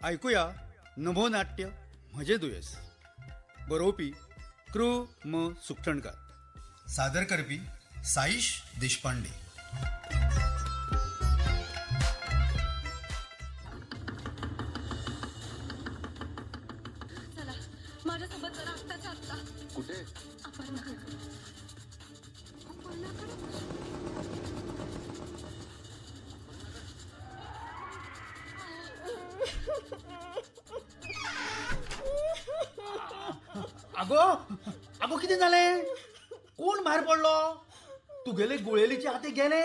ऐकूया नभोनाट्य म्हजे दुयेंस. बरोवपी कृ म सुखठणकार, सादर करपी साईश देशपांडे. चला माझ्यासोबत चला आत्ताच्या आत्ता. कुठे? अपर्णाकडे. अपर्णाकडे. अगो अगो कितें जालें? कोण भायर पडलो? तुगेले गुळेलीचे हाती गेले?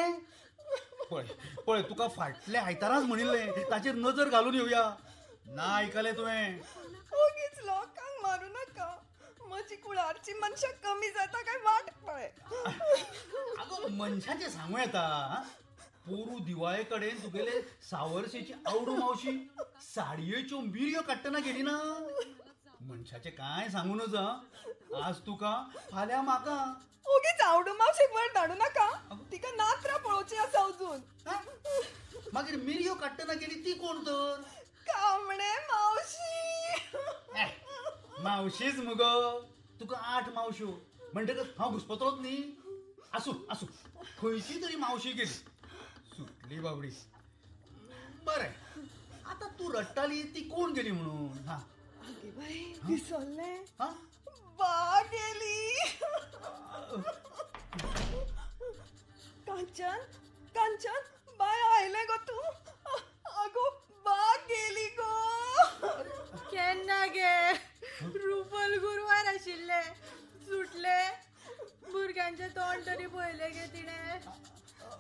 पळय पळय, तुका फाटल्या आयताराच म्हणिल्लें ताचेर नजर घालून येवया, ना आयकलें तुवें. ओगीच लोकांक मारू नाका, म्हजी कुळारची मनशां कमी जाता काय वाट पळय. अगो मनशाचें सांगू येता, पोरू दिवाळे कडेन तुगेले सावर्शेची आवडू मावशी साडयेच्यो मिरयो काडटना गेली ना. मनशाचें कांय सांगू नज, आज तुका फाल्यां म्हाका. ओगीच आवडू मावशेक वयर धाडू नाका, तिका नात्रां पळोवची आसा अजून. मागीर मिरयो काडटना गेली ती कोण तर? कामणे मावशी. मावशीच मुगो, तुका 8 मावश्यो म्हणटकच हांव घुसपतलोच न्ही. आसूं आसूं, खंयची तरी मावशी गेली, सुटली बाबडी. बरें, आतां तूं रडटाली ती कोण गेली म्हणून? हा आगे बाई, विसरलें, बा गेली. कांचन कांचन बाय आयलें गो तूं? आगो बा गेली गो. केन्ना गे? रुपल गुरवार आशिल्लें, सुटलें. भुरग्यांचें तोंड तरी पळयलें गे तिणें.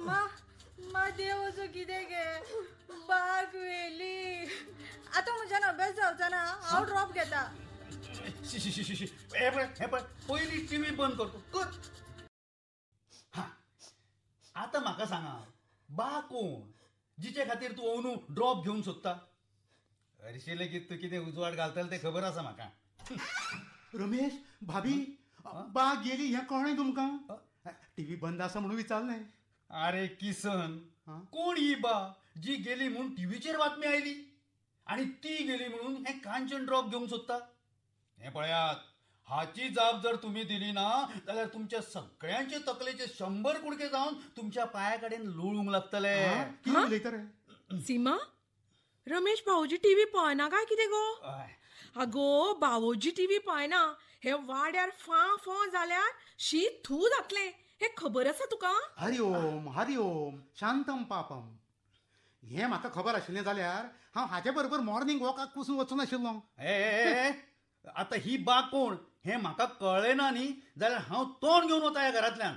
मा मा देव असो कितें गे, बाग व्हेली. आतां म्हज्यान अभ्यास जावचो ना, हांव ड्रॉप घेता. हे पळय हे पळय, पयलीं टिवी बंद कर तूं, कर. हा आतां म्हाका सांगा, बा कोण जिचे खातीर तूं अंदू ड्रॉप घेवंक सोदता? हरशीं लेगीत तूं कितें उजवाड घालतलें तें खबर आसा म्हाका. रमेश भाभी, बा गेली हें कळ्ळें तुमकां? टिवी बंद आसा म्हणून विचारलें. अरे किसन, कोण ही बा जी गेली म्हणून टिवीचेर बातमी आयली आनी ती गेली म्हणून हें कांचन ड्रॉप घेवंक सोदता? हें पळयात, हाची जाप जर तुमी दिली ना जाल्यार तुमच्या सगळ्यांचे तकलेचे 100 कुडके जावन तुमच्या पांया कडेन लोळूंक लागतले. कितें उलयता रे सीमा? रमेश भावोजी टिवी पळयना काय कितें गो? आगो भावोजी टिवी पळयना हे वाड्यार फां फों जाल्यार शीत थू जातलें, हें खबर आसा तुका? हरि ओम हरि ओम शांतम पापम. हें म्हाका खबर आशिल्लें जाल्यार हांव हाजे बरोबर मॉर्निंग वॉकाक पसून वचूं नाशिल्लो. आतां ही बा कोण हें म्हाका कळ्ळें ना न्ही जाल्यार हांव तोंड घेवन वता ह्या घरांतल्यान.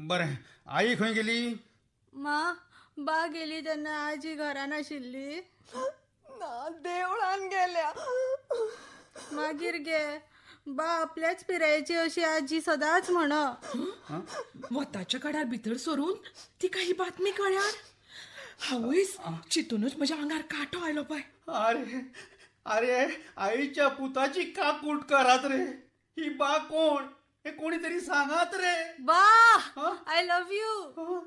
बरें, आई खंय गेली? मा बा गेली तेन्ना आजी घरान आशिल्ली ना, देवळान गेल्या. मागीर गे बा आपल्याच पिरायेची अशी आजी सदांच म्हण. वताच्या कडार भितर सरून तिका ही बातमी कळ्यार हांवूय चितूनच म्हज्या आंगार कांटो आयलो पळय. अरे अरे, आईच्या पुताची काकूट करात रे, ही बा कोण हे कोणी तरी सांगात रे. बा I love you.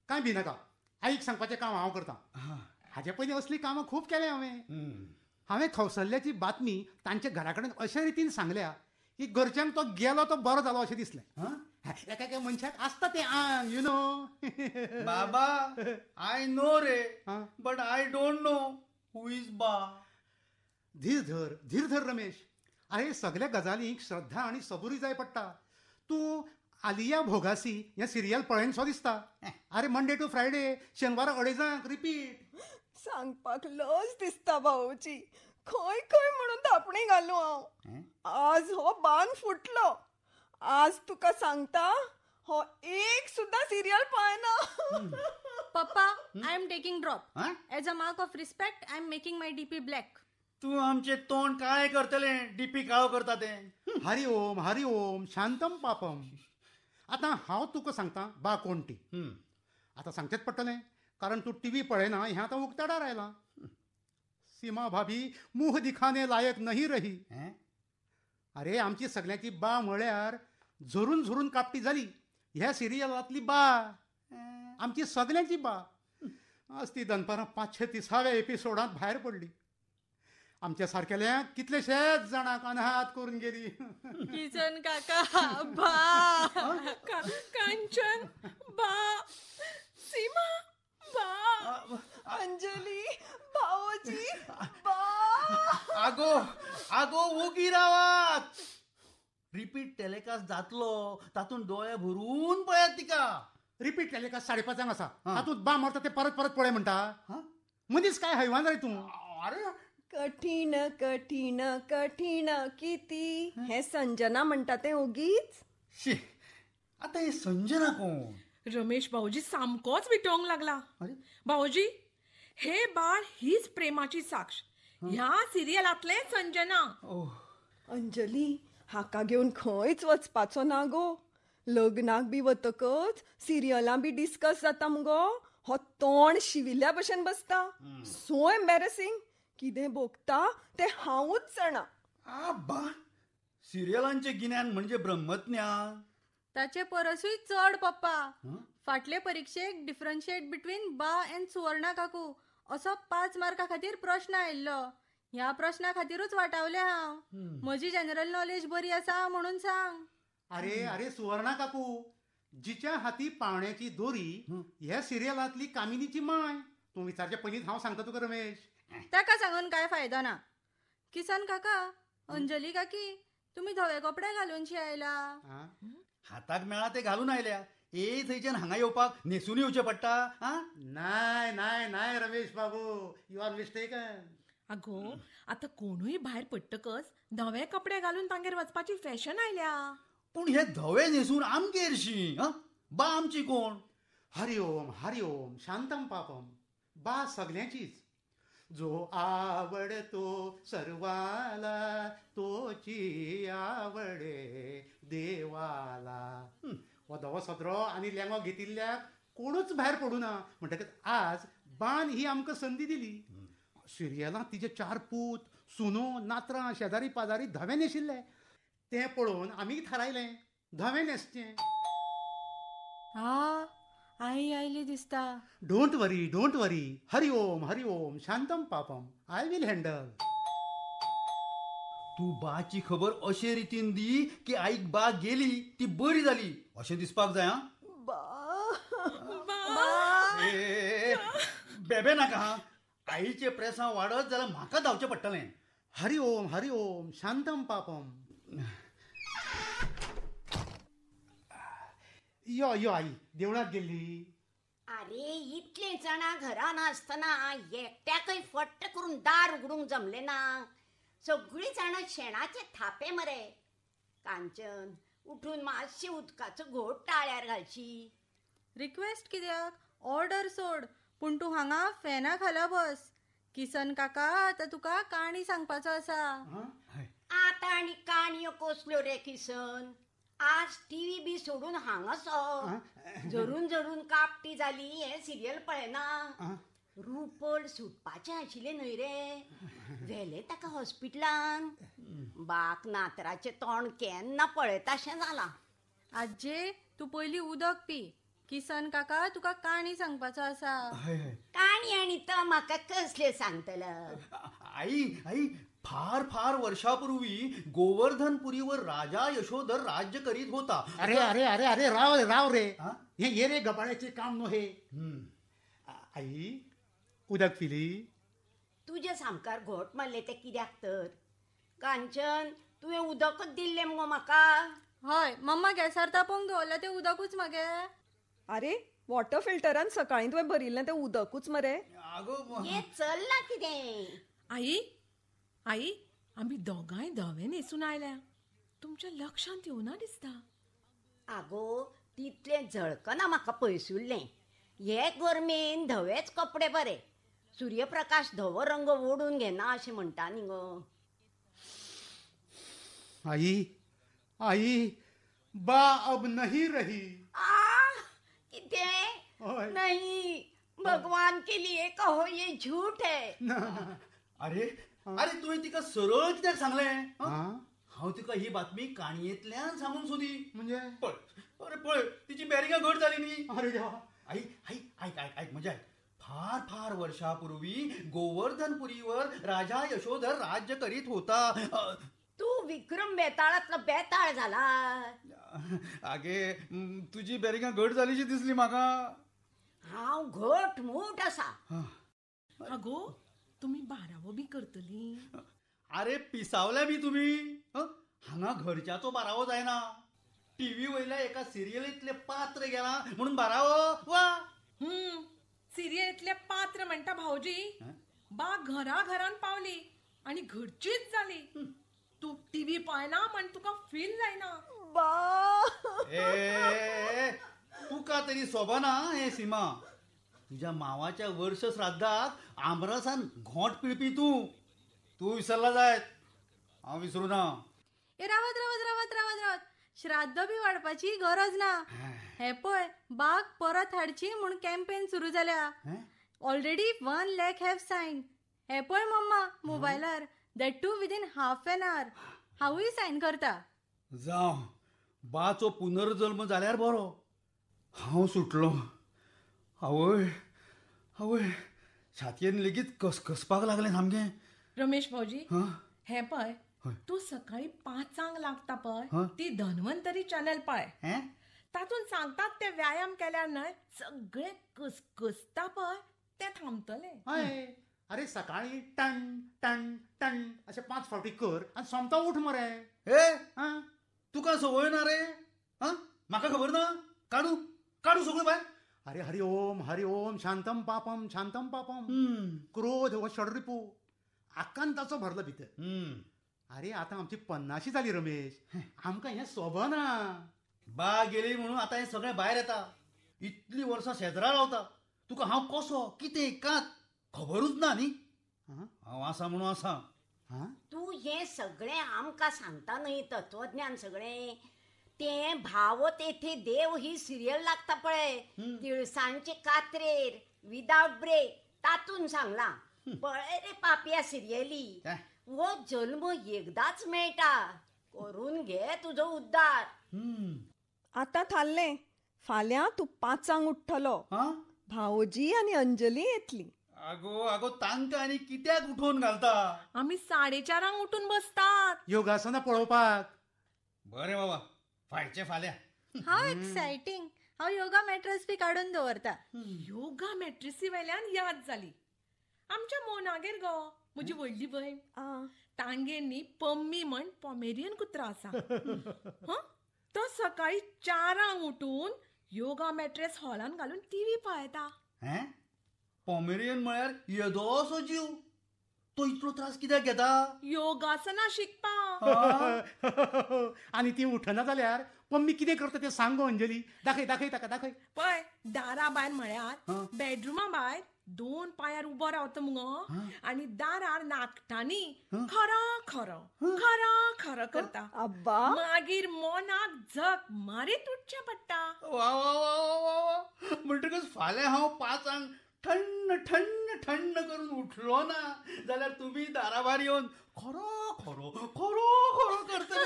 कांय बी नाका, आईक सांगपाचें काम हांव करतां. हाजे पयलीं असलीं कामां खूब केलें हांवें. हांवें कौसल्याची बातमी तांच्या घरा कडेन अशे रितीन सांगल्या की घरच्यांक तो गेलो तो बरो जालो अशें दिसलें. एका एका मनशाक आसता तें आंग, you know. Baba I know रे, but I don't know who is बा. धीर धर धीर धर रमेश. अरे सगल्या गजालींक श्रद्धा आनी सबुरी जाय पडटा. तूं आलिया भोगासी हें सिरियल पळयनसो दिसता. अरे मंडे टू फ्रायडे, शेनवारा 2:30 रिपीट. सांगपाक लज दिसता भाऊजी, खंय खंय म्हणून धापणी घालूं हांव. आज हो बांद फुटलो. आज तुका सांगता, हो एक सुद्दां सिरियल पळयना. पप्पा, I am taking drop. As a mark of respect I am making my DP black. तूं आमचें तोंड काळें करतलें, डीपी काळो करता तें. हरि ओम हरि ओम शांतम पापम. आतां हांव तुका सांगता बा कोण ती. आतां सांगचेंच पडटलें, कारण तूं टिवी पळयना हें आतां उक्ताडार आयलां. सीमा भाभी मुह दिखाने लायक नहीं रही. अरे आमची सगळ्यांची बा म्हळ्यार झरून झरून कापटी जाली ह्या सिरियलांतली बा, आमची सगळ्यांची बा. आज ती दनपारां 530व्या एपिसोडांत भायर पडली. आमच्या सारकेल्या कितलेशेच जाणांक अनाथ करून गेली. किसन काका, बा, कांचन बा, सीमा बा, अंजली भावोजी बा. आगो आगो ओगी रावात. रिपीट टेलिकास्ट जातलो तातूंत दोळे भरून पळयात तिका. रिपीट टेलिकास्ट 5:30 आसा, तातूंत बा मरता ते परत परत पळय म्हणटा. मनीस काय हैवान रे तूं. अरे कठीण कठीण कठीण किती हे संजना म्हणटा तें ओगीच. शी, आतां हे संजना कोण? रमेश भाऊजी सामकोच विटोवंक लागला. भाऊजी, हे बाळ हीच प्रेमाची साक्ष, ह्या सिरियलांतलें संजना. अंजली, हाका घेवन खंयच वचपाचो ना गो. लग्नाक बी वतकच सिरियलां बी डिस्कस जाता मुगो. हो तोंड शिविल्ल्या भशेन बसता. So embarrassing. कितें भोगता तें हांवूच जाणा. आबा, सिरियलांचें गिन्यान म्हणजे ब्रह्मज्ञान. ताचे परसूय चड पप्पा. फाटले परिक्षेक डिफरन्शिएट बिटवीन बा एंड सुवर्णा काकू असो 5 मार्का खातीर प्रश्न आयिल्लो. ह्या प्रश्ना खातीरूच वाटावलें हांव. म्हजी जनरल नॉलेज बरी आसा म्हणून सांग. अरे अरे, सुवर्णा काकू जिच्या हाती पावण्याची दोरी ह्या सिरियलांतली कामिनीची माय. तूं विचारच्या पयलींच हांव सांगता तुका रमेश. ताका सांगून काय फायदो ना. किसन काका, अंजली काकी, तुमी धवे कपडे घालूनशी आयला. हाताक मेळा ते घालून आयल्या. ए थंयच्यान हांगा येवपाक न्हेसून येवचें पडटा. नाय नाय नाय रमेश बाबू, you R mistaken. आगो, आतां कोणूय भायर पडटकच धवे कपडे घालून तांगेर वचपाची फॅशन आयल्या. पूण हे धवे न्हेसून आमगेरशी बा आमची कोण? हरि ओम हरि ओम शांतम पापम. बा सगळ्यांचीच. जो आवडतो सर्वाला तोची आवडे देवाला. हो धवो सदरो आनी लेंगो घेतिल्ल्याक कोणूच भायर पडूं ना. म्हणटकच आज बान ही आमकां संदी दिली. सिरियलांत तिचे 4 पूत, सुनो, नातरां, शेजारी पाजारी धवे न्हेशिल्ले. तें पळोवन आमी थारायलें धवें न्हेसचें. आई आयली दिसता. Don't worry don't worry. Hari Om Hari Om शांतम पापम. I will handle. तूं बाची खबर अशे रितीन दी की आईक बा गेली ती बरी जाली अशें दिसपाक जाय. बेबे नाका, आईचे प्रेसां वाडत जाल्यार म्हाका धांवचें पडटलें. हरि ओम हरि ओम शांतम पापम. यो यो आई, देवळात गेल्ली. अरे इतले जाणां घरान आसतना एकट्याकय फट्ट करून दार उगडूंक जमलें ना. सगळीं जाणां शेणाचे थापे मरे. कांचन, उठून मातशी उदकाचो घोट टाळ्यार घालची. रिक्वेस्ट कित्याक? ऑर्डर सोड, पूण तूं हांगा फॅना खाला बस. किसन काका आतां तुका काणी सांगपाचो आसा. आतां आनी काणयो कसल्यो रे किसन? आज टीव्ही बी सोडून हांगा सो झरून झरून कापटी जाली. हें सिरियल पळयना. रुपल सुटपाचें आशिल्लें न्हय रे, व्हेलें ताका हॉस्पिटलान. बाक नातराचें तोंड केन्ना पळयताशें जालां. आज्जे, तूं पयलीं उदक पी. किसन काका तुका काणी सांगपाचो आसा. काणी आनी तो म्हाका कसलें सांगतलो? आई आई, फार फार वर्षापूर्वी गोवर्धनपुरीवर राजा यशोधर राज्य करीत होता. अरे अरे अरे अरे, राव राव रे, हे ये रे गबाळ्याचे काम न्हय हे. आई, उदक पिली. तुजे सामकार घोट मारले ते कित्याक तर? कांचन, तुवें उदकच दिल्लें मुगो म्हाका. हय मम्मा, गॅसार तापोवंक दवरलें तें उदकूच मगे. अरे, वॉटर फिल्टरान सकाळीं तुवें भरिल्लें तें उदकूच मरे. आगो, हें चल्लां कितें? आई आई, आमी दोगांय धवे न्हेसून आयल्या. तुमच्या लक्षांत येवना दिसता. आगो, तितलें झळकना म्हाका पयसुल्लें. हे गरमेन धवेच कपडे बरे. सूर्यप्रकाश धवो रंग ओडून घेना अशें म्हणटा न्ही गो. आई आई, बा अब नहीं रही. कितें? नहीं, भगवान के लिए कहो ये झूठ है. अरे अरे, तुवें तिका सरळ कित्याक सांगलें? हांव तिका ही बातमी काणयेंतल्यान सांगूंक सोदी. म्हणजे? पळय, अरे पळय, तिची बॅरिंगां घट जाली न्ही. अरे देवा. आई आई, आयक आयक आयक, म्हणजे आयक. फार फार वर्षापूर्वी गोवर्धनपुरीवर राजा यशोधर राज्य करीत होता. तू विक्रम बेताळातला बेताळ झाला. आगे तुजी बेरिंगां घट जालीशी दिसली म्हाका. हांव घट मूठ आसा. आगो तुमी बारावो बी करतली? अरे पिसावल्या बी तुमी. हांगा घरच्याचो बारावो जायना, टीव्ही वयल्या एका सिरियलींतले पात्र गेला म्हणून बारावो वा. सिरियलींतले पात्र म्हणटा भाऊजी, बा घरा घरान पावली आणि घरचीच जाली. तू टीव्ही पळयना म्हण तुका फील जायना. बा तुका तरी सोबना हे सीमा. तुझ्या मावाच्या वर्ष श्राद्धाक आमरसान घोंट पिळपी तू. तू विसरला जायत, हांव विसरू ना. ए रावत रावत रावत रावत रावत, श्राद्ध बी वाडपाची गरज ना. हे पळय बाग परत हाडची म्हूण कॅम्पेन सुरू जाल्या. Already 1 lakh have sign. हे पळय मम्मा मोबायलार, that too within half an hour. हांवूय सायन करता. जावं, बाचो पुनर्जल्म जाल्यार बरो. हांव सुटलो. आवय आवय, छातयेन लेगीत कसकसपाक लागलें सामकें. रमेश भाऊजी, हे पळय तूं सकाळी 5 लागता पळय ती धन्वंतरी चॅनल पळय. तातूंत सांगतात ते व्यायाम केल्यार न्हय सगळे कसकसता पळय ते थांबतले. अरे सकाळी टण टण टण अशे 5 फावटी कर आनी सोमतो उठ मरे. हे तुका संवय ना रे. म्हाका खबर ना. काडू काडू सगळें भायर. अरे हरि ओम हरि ओम, शांतम पापम शांतम पापम. क्रोध हो षडरिपू आकांताचो भरलो भितर. अरे आतां आमची 50 जाली रमेश, आमकां हें सोबना. बा गेली म्हणून आतां हें सगळें भायर येता. इतली वर्सां शेजरा रावता, तुका हांव कसो कितें कात खबरूच ना न्ही. हांव आसा म्हणून आसा. तूं हें सगळें आमकां सांगता न्हय तत्वज्ञान सगळें. तें भाव तेथे देव ही सिरियल लागता पळय तिळसांचे कात्रेर विदाउट ब्रेक, तातून सांगलां. पळय रे पापया सिरियली, हो जल्म एकदाच मेळटा, करून घे तुजो उद्धार. आतां थारलें, फाल्यां तूं 5 उठ्ठलो. भावोजी आनी अंजली येतली. आगो आगो तांकां आनी कित्याक उठोवन घालता? आमी 4:30 उठून बसतात योगासना पळोवपाक. बरें बाबा, फायचे फाल्यां. हांव एक्सायटींग. हांव योगा मॅट्रस बी काडून दवरता. योगा मॅट्रसी वेल्यान याद जाली, आमच्या मोनागेर गो म्हजी व्हडली भयण, तांगेर न्ही पम्मी म्हण पॉमेरियन कुत्रा आसा. तो सकाळी 4 उठून योगा मॅट्रेस हॉलान घालून टीव्ही पळयता. पॉमेरियन म्हळ्यार येदोसो जीव, तो इतलो त्रास कित्याक घेता? योगासना शिकपाक. आनी ती उठना जाल्यार पम्मी कितें करता तें सांग गो अंजली. दाखय दाखय ताका दाखय. पळय दारा भायर म्हळ्यार बेडरुमा भायर 2 पांयार उबो रावता मुगो आनी दारार नाकटांनी खरो खरो खरो खरो करता. मागीर मोनाक झक मारीत उठचें पडटा. वा वा वा वा वा, म्हणटकच फाल्यां हांव 5 ठण्ण ठण्ण ठण्ण करून उठलो ना जाल्यार तुमी दाराभार येवन खरो खरो खरो खरो करतले.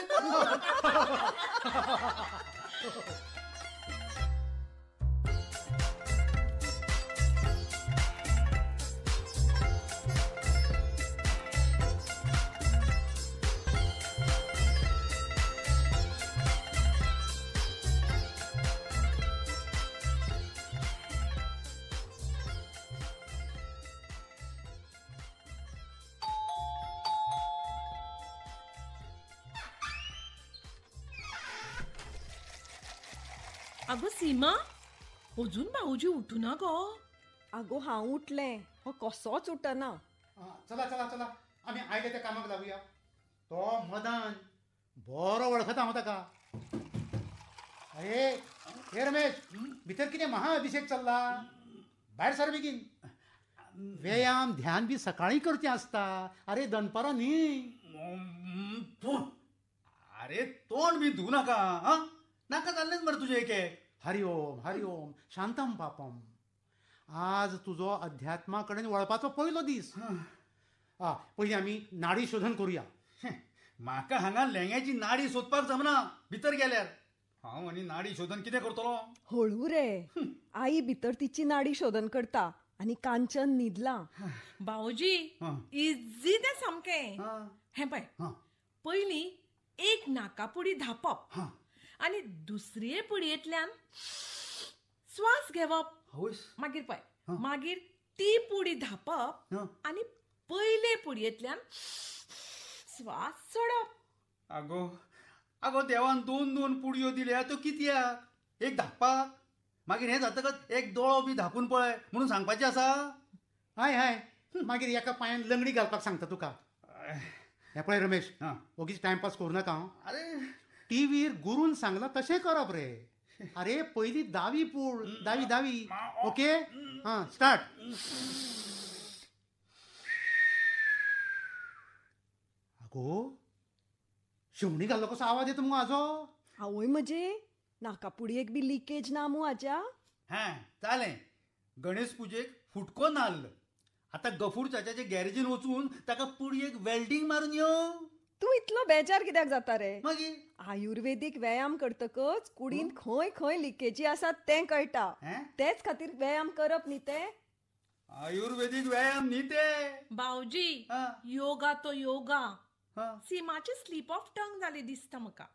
आगो सीमा, अजून भाऊजी उठूना गो? आगो हांव उठलें, हो कसोच उठना. चला चला चला, आमी आयले त्या कामाक लागुया. तो मदान बरो वळखता हांव ताका. अरे हे रमेश, भितर कितें महाअभिषेक चल्ला? भायर सर बेगीन. व्यायाम ध्यान बी सकाळीं करचें आसता, अरे दनपारां न्ही. अरे तोंड बी धुवू नाका. नाका जाल्लेंच मरे तुजें एक एक. हरि ओम हरि ओम, शांतम पापम. आज तुजो अध्यात्मा कडेन वळपाचो पयलो दीस. पयलीं आमी नाडी शोधन करुया. म्हाका हांगा लेंग्याची नाडी सोदपाक जमना भितर गेल्यार. हांव आनी नाडी शोधन कितें करतलो? हळू रे, आई भितर तिची नाडी शोधन करता, आनी कांचन न्हिदलां. भाऊजी इझी तें सामकें. हें पळय, पयलीं एक नाकापुडी धापप आनी दुसरे पुडयेंतल्यान श्वास घेवप. मागीर पळय, मागीर ती पुडी धापप आनी पयले पुडयेंतल्यान श्वास सोडप. आगो आगो देवान दोन दोन पुडयो दिल्या त्यो कित्याक? एक धापपाक, मागीर हें जातकच एक दोळो बी धापून पळय म्हणून सांगपाचें आसा. हय हय, मागीर एका पांयान लंगडी घालपाक सांगता तुका. हें पळय रमेश, ओगीच टायमपास करूं नाका. अरे टीव्हीर गुरून सांगला तशें करप रे. अरे पयली दावी पूड, दावी दावी. ओके, हां स्टार्ट. आगो शेवणी घाल्लो कसो आवाज येता मुगो हाजो. आवय म्हजे, नाकापुडयेक बी लिकेज ना मू हाज्या. हां जालें, गणेश पुजेक फुटको नाल्ल. आतां गफूर चाच्याचे गॅरेजीन वचून ताका पुडयेक वेल्डींग मारून यो. तूं इतलो बेजार कित्याक जाता रे? मागीर आयुर्वेदीक व्यायाम करतकच कुडींत खंय खंय लिकेजी आसात तें कळटा. तेच खातीर व्यायाम करप न्ही ते. आयुर्वेदीक व्यायाम न्ही ते भाऊजी, योगा तो योगा. सीमाची स्लीप ऑफ टंग जाली दिसता म्हाका.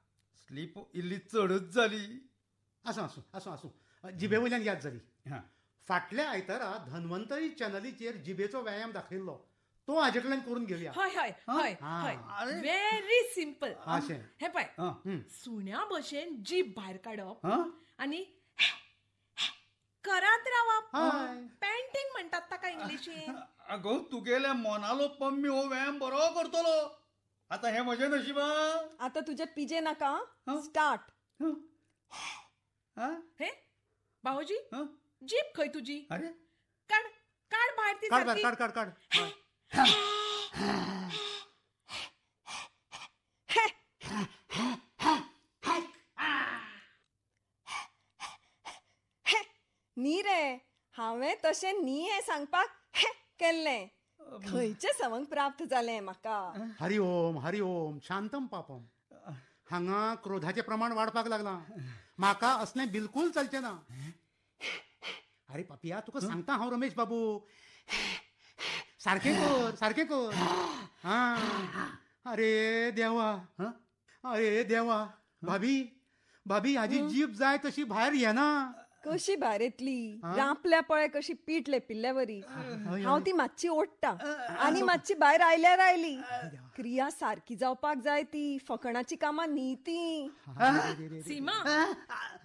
स्लीप इल्ली चडच जाली. आसूं आसूं आसूं आसूं, जिबे वयल्यान याद जाली. फाटल्या आयतारा धन्वंतरी चॅनलीचेर जिबेचो व्यायाम दाखयल्लो, तो हाजे कडल्यान करून घेवया. हय हय हय हय, व्हेरी सिंपल. हें पळय, सुण्या भशेन जीभ भायर काडप आनी करात रावप. पेंटिंग म्हणटात ताका इंग्लिशीन. अगो तुगेल्या मोनालो पम्मी हो व्यायाम बरो करतलो. आतां हें म्हजें नशिबा. आतां तुजें पिजे नाका, स्टार्ट. हे भाऊजी, जीप खंय तुजी? अरे काड काड भायर ती. काड काड काड काड. न्ही रे, हांवें तशें न्ही हें सांगपाक केल्लें. खंयचें सवंग प्राप्त जालें म्हाका. हरि ओम हरि ओम शांतम पापम. हांगा क्रोधाचें प्रमाण वाडपाक लागलां. म्हाका असलें बिलकूल चलचें ना. अरे पापिया, तुका सांगता हांव रमेश बाबू, सारकें कर सारकें कर. हां, अरे देवा, अरे देवा. भाभी भाभी, हाजी जीप जाय तशी भायर येना. कशी भायर येतली? रांपल्या पळय कशी पीठ लेपिल्ल्या वरी. हांव ती मातशी ओडटा आनी मातशी भायर आयल्यार आयली. क्रिया सारकी जावपाक जाय ती, फकणाची कामां न्ही ती. सीमा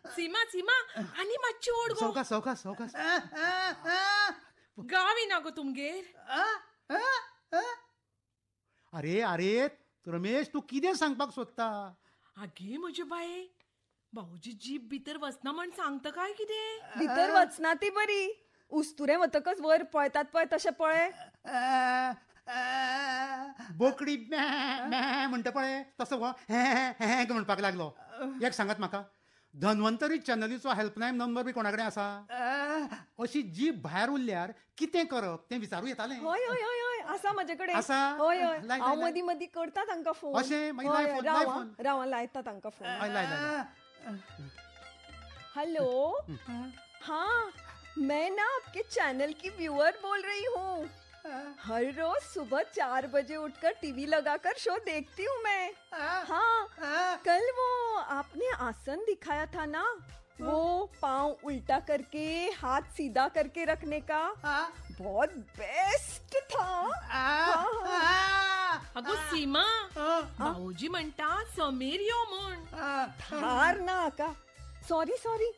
सीमा सीमा, आनी मातशी ओड गो. सवकास सवकास सवकास. गावी ना गो तुमगेर. अरे अरे रमेश, तूं कितें सांगपाक सोदता? आगे म्हजे बाये, भाऊजी जीप भितर वचना म्हण सांगता काय कितें? भितर वचना ती बरी, उस्तुरें वतकच वयर पळयतात पळय तशें पळय. बोकडी म्हणटा पळय तसो हो हें म्हणपाक लागलो. एक सांगात म्हाका, धन्वंतरी चॅनलीचो हेल्पलायन नंबर बी कोणा कडेन आसा? अशी जीप भायर उरल्यार कितें करप तें विचारूं येतालें. हय हय हय हय, आसा म्हजे कडेन. आसा? हय हय, हांव मदीं मदीं करता तांकां फोन. अशें? मागीर राव लायता तांकां फोन. हेलो, हाँ मैं ना आपके चैनल की व्यूअर बोल रही हूँ. हर रोज सुबह 4 बजे उठकर टीवी लगाकर शो देखती हूँ मैं. हाँ, कल वो आपने आसन दिखाया था ना, वो पाँव उल्टा करके हाथ सीधा करके रखने का, बहुत बेस्ट था. अगो सीमा, भाऊजी म्हणटा समीर यो म्हण. थार ना का, सॉरी सॉरी,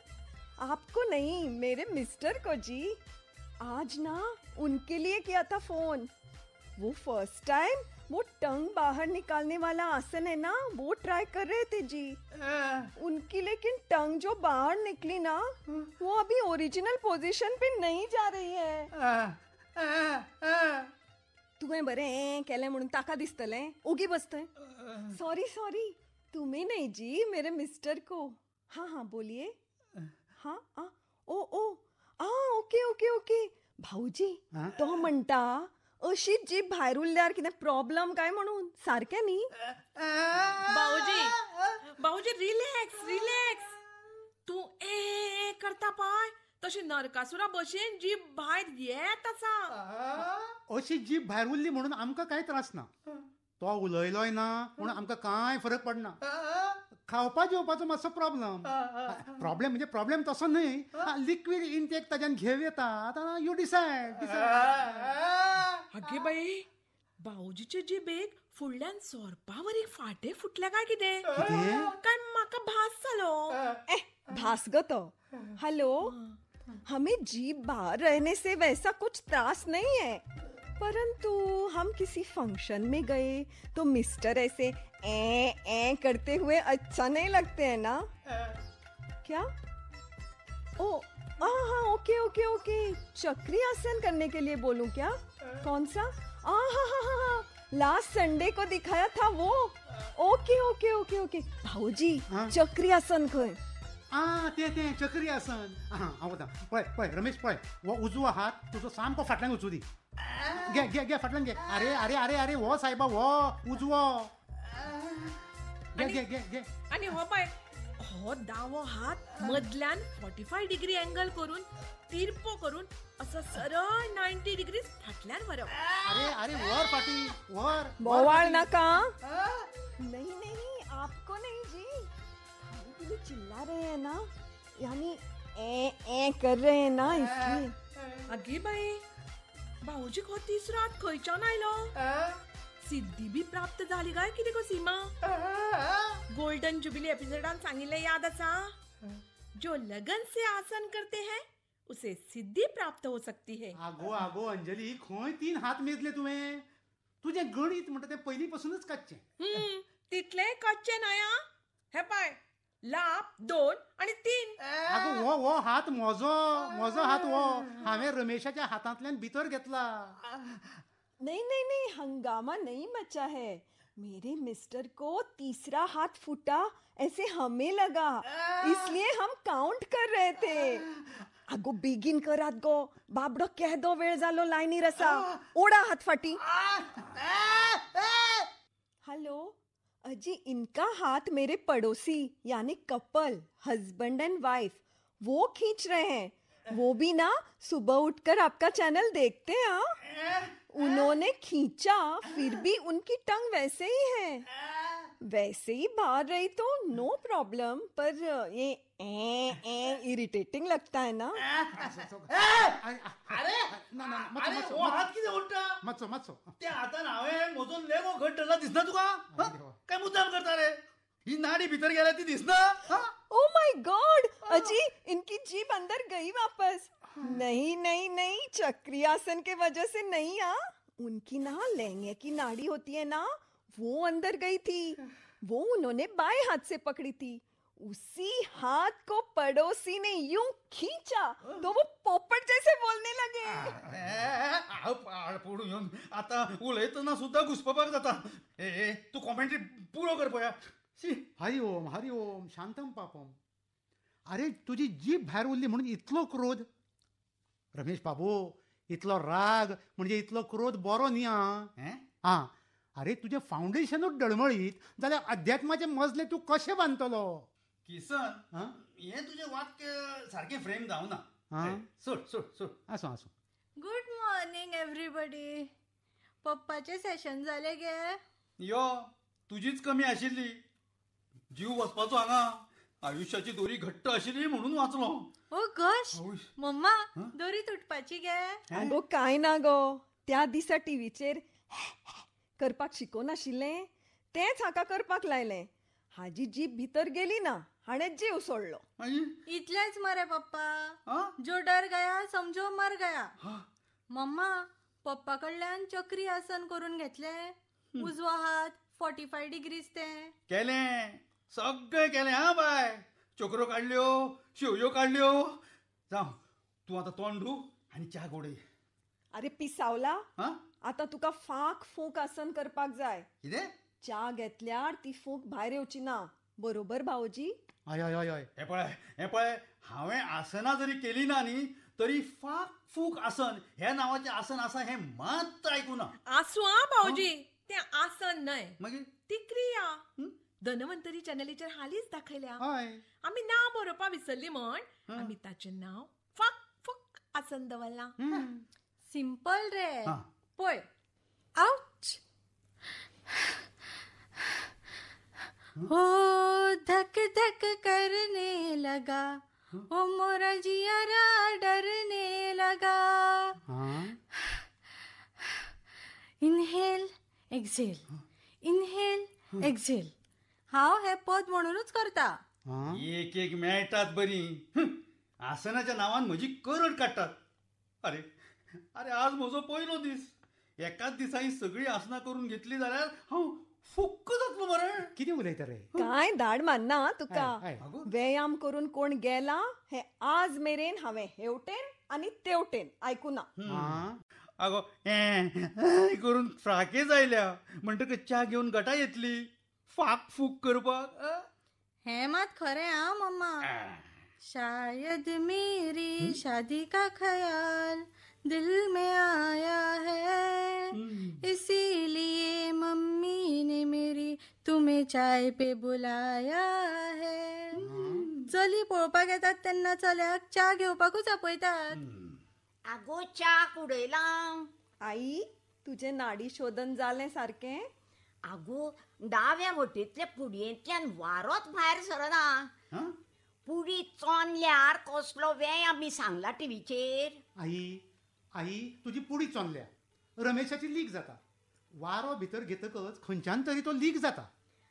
आपको नहीं, मेरे मिस्टर को जी. आज ना उनके लिए किया था फोन. वो फर्स्ट टाइम वो टंग बाहर निकालने वाला आसन है ना, वो ट्राई कर रहे थे जी उनकी, लेकिन टंग जो बाहर निकली ना वो अभी ओरिजिनल पोजीशन पे नहीं जा रही है. तुवें बरें केलें म्हणून ताका दिसतलें, ओगी बसतंय. सॉरी सॉरी, तुम्हें नहीं जी, मेरे मिस्टर को. हाँ हाँ बोलिए. हाँ हाँ, ओ ओ आ, ओके ओके ओके. भाऊजी तो म्हणटा अशीच जीभ भायर उरल्यार कितें प्रॉब्लम काय म्हणून, सारकें न्ही? भाऊजी भाऊजी रिलॅक्स रिलॅक्स. तूं ए करता पळय तशी नरकासुरा भशेन जीभ भायर येत आसा. अशी जीभ भायर उरली म्हणून आमकां कांय त्रास ना. तो उलयलोय ना म्हणून आमकां कांय फरक पडना. खावपा जेवपाचो मातसो प्रॉब्लम. प्रॉब्लेम म्हणजे प्रॉब्लेम तसो न्हय, लिक्वीड इनटेक ताज्यान घेव येता. आतां you decide. आगे बाई, भाऊजीचे जिबेक फुडल्यान सोरपावरी फाटे फुटले काय कितें? काय म्हाका भास जालो? भास गो तो. हॅलो, हमें जीभ बाहर रहने से वैसा कुछ त्रास नहीं है, परंतु हम किसी फंक्शन में गए तो मिस्टर ऐसे ए ए करते हुए अच्छा नहीं लगते हैं ना. क्या? ओ हाँ हाँ, ओके ओके ओके. चक्री आसन करने के लिए बोलूं क्या? कौन सा? हाँ हाँ हाँ हाँ, लास्ट संडे को दिखाया था वो. Okay okay okay okay. भाऊजी, चक्री आसन खंय? आ ते ते चक्री आसन. हां हांव वता. पळय पळय रमेश, पळय हो उजवो हात तुजो सामको फाटल्यान वचूं दी. घे घे घे फाटल्यान घे. अरे अरे अरे अरे, हो सायबा, हो उजवो. घे घे घे घे. आनी हो पळय, हो दावो हात मदल्यान 45 डिग्री अँगल करून तिरपो करून असो सरळ 90 डिग्री फाटल्यान व्हरप. अरे अरे, वर फाटी वर. बोवाळ नाका. नहीं नहीं, आपको नहीं जी. खाने के लिए चिल्ला रहे हैं ना, यानी ए ए कर रहे हैं ना, इसलिए. आगे बाई, भाऊजी हो तिसरो हात खंयच्यान आयलो? सिद्धी बी प्राप्त झाली काय कितें गो सीमा? गोल्डन जुबिली एपिसोडान सांगिल्लें याद आसा? जो लगन से आसन करते हैं उसे सिद्धी प्राप्त हो सकती है. आगो आगो अंजली, खंय 3 हात मेजले तुवें? तुजें गणीत म्हणटा तें पयलीं पासूनच कच्चें. तितलें कच्चें न्हय. हे पळय, लाप 2 आणि 3. आगो हो हो हात म्हजो, म्हजो हात हो. हांवें रमेशाच्या हातांतल्यान भितर घेतला. नहीं नहीं नहीं, हंगामा नहीं मचा है. मेरे मिस्टर को तीसरा हाथ फूटा ऐसे हमें लगा, इसलिए हम काउंट कर रहे थे. अगो बेगीन करात गो, बाबडो केदो वेळ जालो लायनीर आसा. ओडा हात फाटी. हॅलो अजी, इनका हाथ मेरे पड़ोसी यानी कपल, हस्बैंड एंड वाइफ, वो खींच रहे हैं. वो भी ना सुबह उठकर आपका चैनल देखते हैं. हाँ, उन्होंने खींचा, फिर भी उनकी टंग वैसे ही है, वैसे ही बाहर रही तो नो प्रॉब्लम, पर ये ए ए इरिटेटिंग लगता है ना. अरे अरे, हो हात कितें ओडटा? मातसो मातसो. त्या हातान हांवें म्हजो लेगो घट धरला दिसना तुका? काय मुद्दाम करता रे? ही नाडी भितर गेल्या ती दिसना? ओ my God, अजी इनकी जीभ अंदर गई वापस. नहीं नहीं नहीं, चक्री आसन के वजह से नहीं. आ उनकी ना लहंगे की नाड़ी होती है ना, वो अंदर गई थी. वो उन्होंने बाएं हाथ से पकड़ी थी, उसी हाथ को पड़ोसी ने यूं खींचा तो वो पोपट जैसे बोलने लगे. आता उलयतना सुद्धा घुसपपाक जाता. ए तू कॉमेंट्री पुरो कर पळया. हरि ओम हरि ओम, शांतम पापम. अरे तुजी जीभ भायर उरली म्हणून इतलो क्रोध? रमेश बाबू, इतलो राग म्हणजे इतलो क्रोध बरो न्ही. आं, अरे तुजें फावंडेशनूच डळमळीत जाल्यार अध्यात्माचे मजले तूं कशें बांदतलो? किसन, हें तुजें वाक्य सारकें फ्रेम जावना. सोड सोड सोड. आसूं आसूं. Good morning everybody. पप्पाचें सेशन जालें गे? यो, तुजीच कमी आशिल्ली. जीव वचपाचो हांगा. आयुष्याची दोरी घट्ट आशिल्ली म्हणून वाचलो. ओ गोश, मम्मा, दोरी तुटपाची गे? आगो काय ना गो, त्या दिसा टीव्हीचेर करपाक शिकोवनाशिल्लें तेंच हाका करपाक लायलें. हाजी जीभ भितर गेली ना, हाणें जीव सोडलो. इतलेच मरे पप्पा, जो डर गया समजो मर गया. मम्मा, पप्पा कडल्यान चक्री आसन करून घेतलें, उजवो हात 45 डिग्रीज तें केलें, सगळें केलें. हा बाय, चक्रो काडल्यो, शेवयो काडल्यो. जावं, तूं आतां तोंड धू आनी च्या गोडय. अरे पिसावला, आतां तुका फांक फूंक आसन करपाक जाय. कितें? च्या घेतल्यार ती फूंक भायर येवची ना, बरोबर भाऊजी? हय हय हय. हें पळय, हें पळय, हांवें आसनां जरी केली ना न्ही तरी फांक फूंक आसन ह्या नांवाचें आसन आसा हें मात आयकुना. आसूं आं भाऊजी, तें आसन न्हय, मागीर ती क्रिया. धनवंतरी चॅनलीचेर हालींच दाखयल्या. हय, आमी नांव बरोवपा विसरली म्हण आमी ताचें नांव फाक आसन दवरलां? सिंपल रे, पळय. आउच. हो धक धक करने लगा, ओ मोरा जियारा डरने लगा. Inhale exhale, inhale exhale. हांव हे पद म्हणूनच करता. एक एक मेळटात बरी आसनाच्या नांवान म्हजी करड काडटात. अरे अरे आज म्हजो पयलो दीस, एकाच दिसा ही सगळी आसनां करून घेतली जाल्यार हांव फुक्क जातलो मरे. कितें उलयता रे? काय धाड मारना तुका. व्यायाम करून कोण गेला हे आज मेरेन हांवें हेवटेन आनी तेवटेन आयकुना. आगो करून फ्राकेज आयल्या म्हणटकच च्या घेवन गटा येतली फाक फूक करपाक. हें मात खरें आं मम्मा. शायद मेरी शादी का ख्याल दिल में आया है, इसीलिए मम्मी ने मेरी तुम्हें चाय पे बुलाया है. चली पळोवपाक येतात तेन्ना चल्याक च्या घेवपाकूच आपयतात. आगो च्या उडयला. आई, तुजें नाडी शोधन जालें सारकें? आगो दाव्या वटेंतल्या पुडयेंतल्यान वारोच भायर सरना. पुडी चोनल्यार कसलो व्यायाम मी सांगला टिवीचेर. आई आई तुजी पुडी चोनल्या, रमेशाची लीक जाता. वारो भितर घेतकच खंयच्यान तरी तो लीक जाता.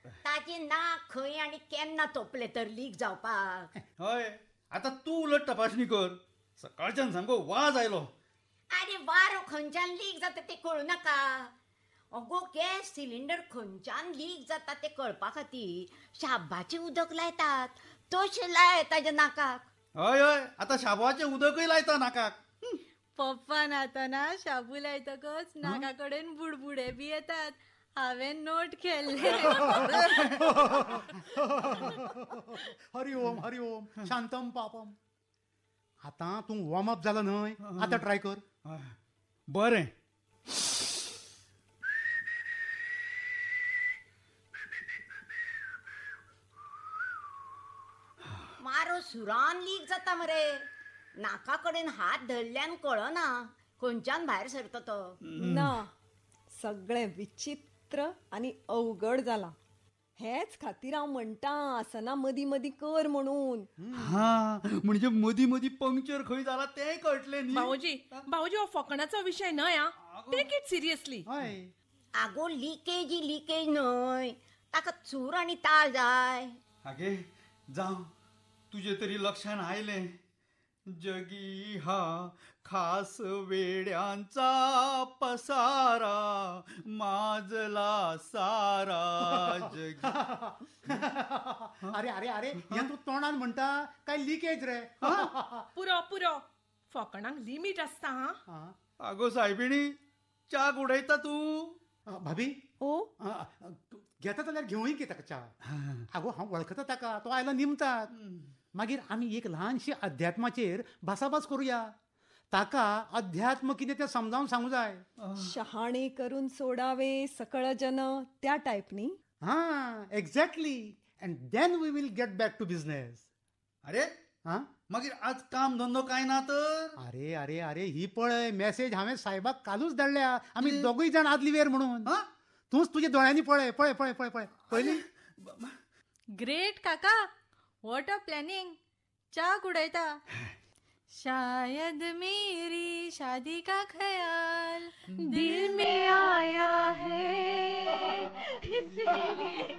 ताचे नाक खंय आनी केन्ना तोपले तर लीक जावपाक. हय, आतां तूं उलट तपासणी कर. सकाळच्यान सामको वाज आयलो. आरे वारो खंयच्यान लीक जाता ते कळूं नाका. अगो गॅस सिलिंडर खंयच्यान लीक जाता ते कळपा खातीर शाबाचें उदक लायतात, तशें लाय ताज्या नाकाक. हय हय, आतां शाबाचें उदकय लायता नाकाक. पप्पा न्हातना शाबू लायतकच नाका कडेन बुडबुडे बी येतात. हांवें नोट केल्ले. हरी ओम हरी ओम शांतम पापम. आतां तूं वॉर्म अप जाला न्हय, आतां ट्राय कर. बरें. मारो सुरान लीक जाता मरे. नाका कडेन हात धरल्यान कळना खंयच्यान भायर सरता तो. ना, सगळें विचित्र आनी अवघड जालां. हेच खातीर हांव म्हणटा आसना मदीं मदीं कर म्हणून. हा, म्हणजे मदीं मदीं पंक्चर खंय जाला तें कळटलें न्ही. भाऊजी भाऊजी हो फकणाचो विशय न्हय आं, टेक it seriously. आगो लिकेज ही लिकेज न्हय, ताका चूर आनी ताळ जाय. आगे जावं, तुजे तरी लक्षान आयलें. जगी हा खास वेड्यांचा पसारा, माजला सारा जगी. अरे अरे अरे, हें तूं तोंडान म्हणटा काय लिकेज रे? पुरो पुरो, फकणांक लिमीट आसता. हां आगो सायबिणी, च्या उडयता तूं. भाभी ओ घेता जाल्यार घेवूय की ताका च्या. आगो हांव वळखता ताका, तो आयलो निमताक. मागीर आमी एक ल्हानशी अध्यात्माचेर भासाभास करुया. ताका अध्यात्म कितें तें समजावन सांगू जाय. शहाणे करून सोडावे सकळ जन, त्या टायप न्ही? हां, exactly. And then we will get back to business. अरे हां, मागीर आज काम धंदो काय ना तर? अरे अरे अरे, ही पळय मेसेज हांवें साहेबाक कालूच धाडल्या, आमी दोगूय जाण आदली वेर म्हणून. तूंच तुज्या दोळ्यांनी पळय पळय पळय पळय पळय पळयली. ग्रेट काका, what a planning. च्या उडयता. शायद मेरी शादी का ख्याल दिल में आया है, इसीलिए.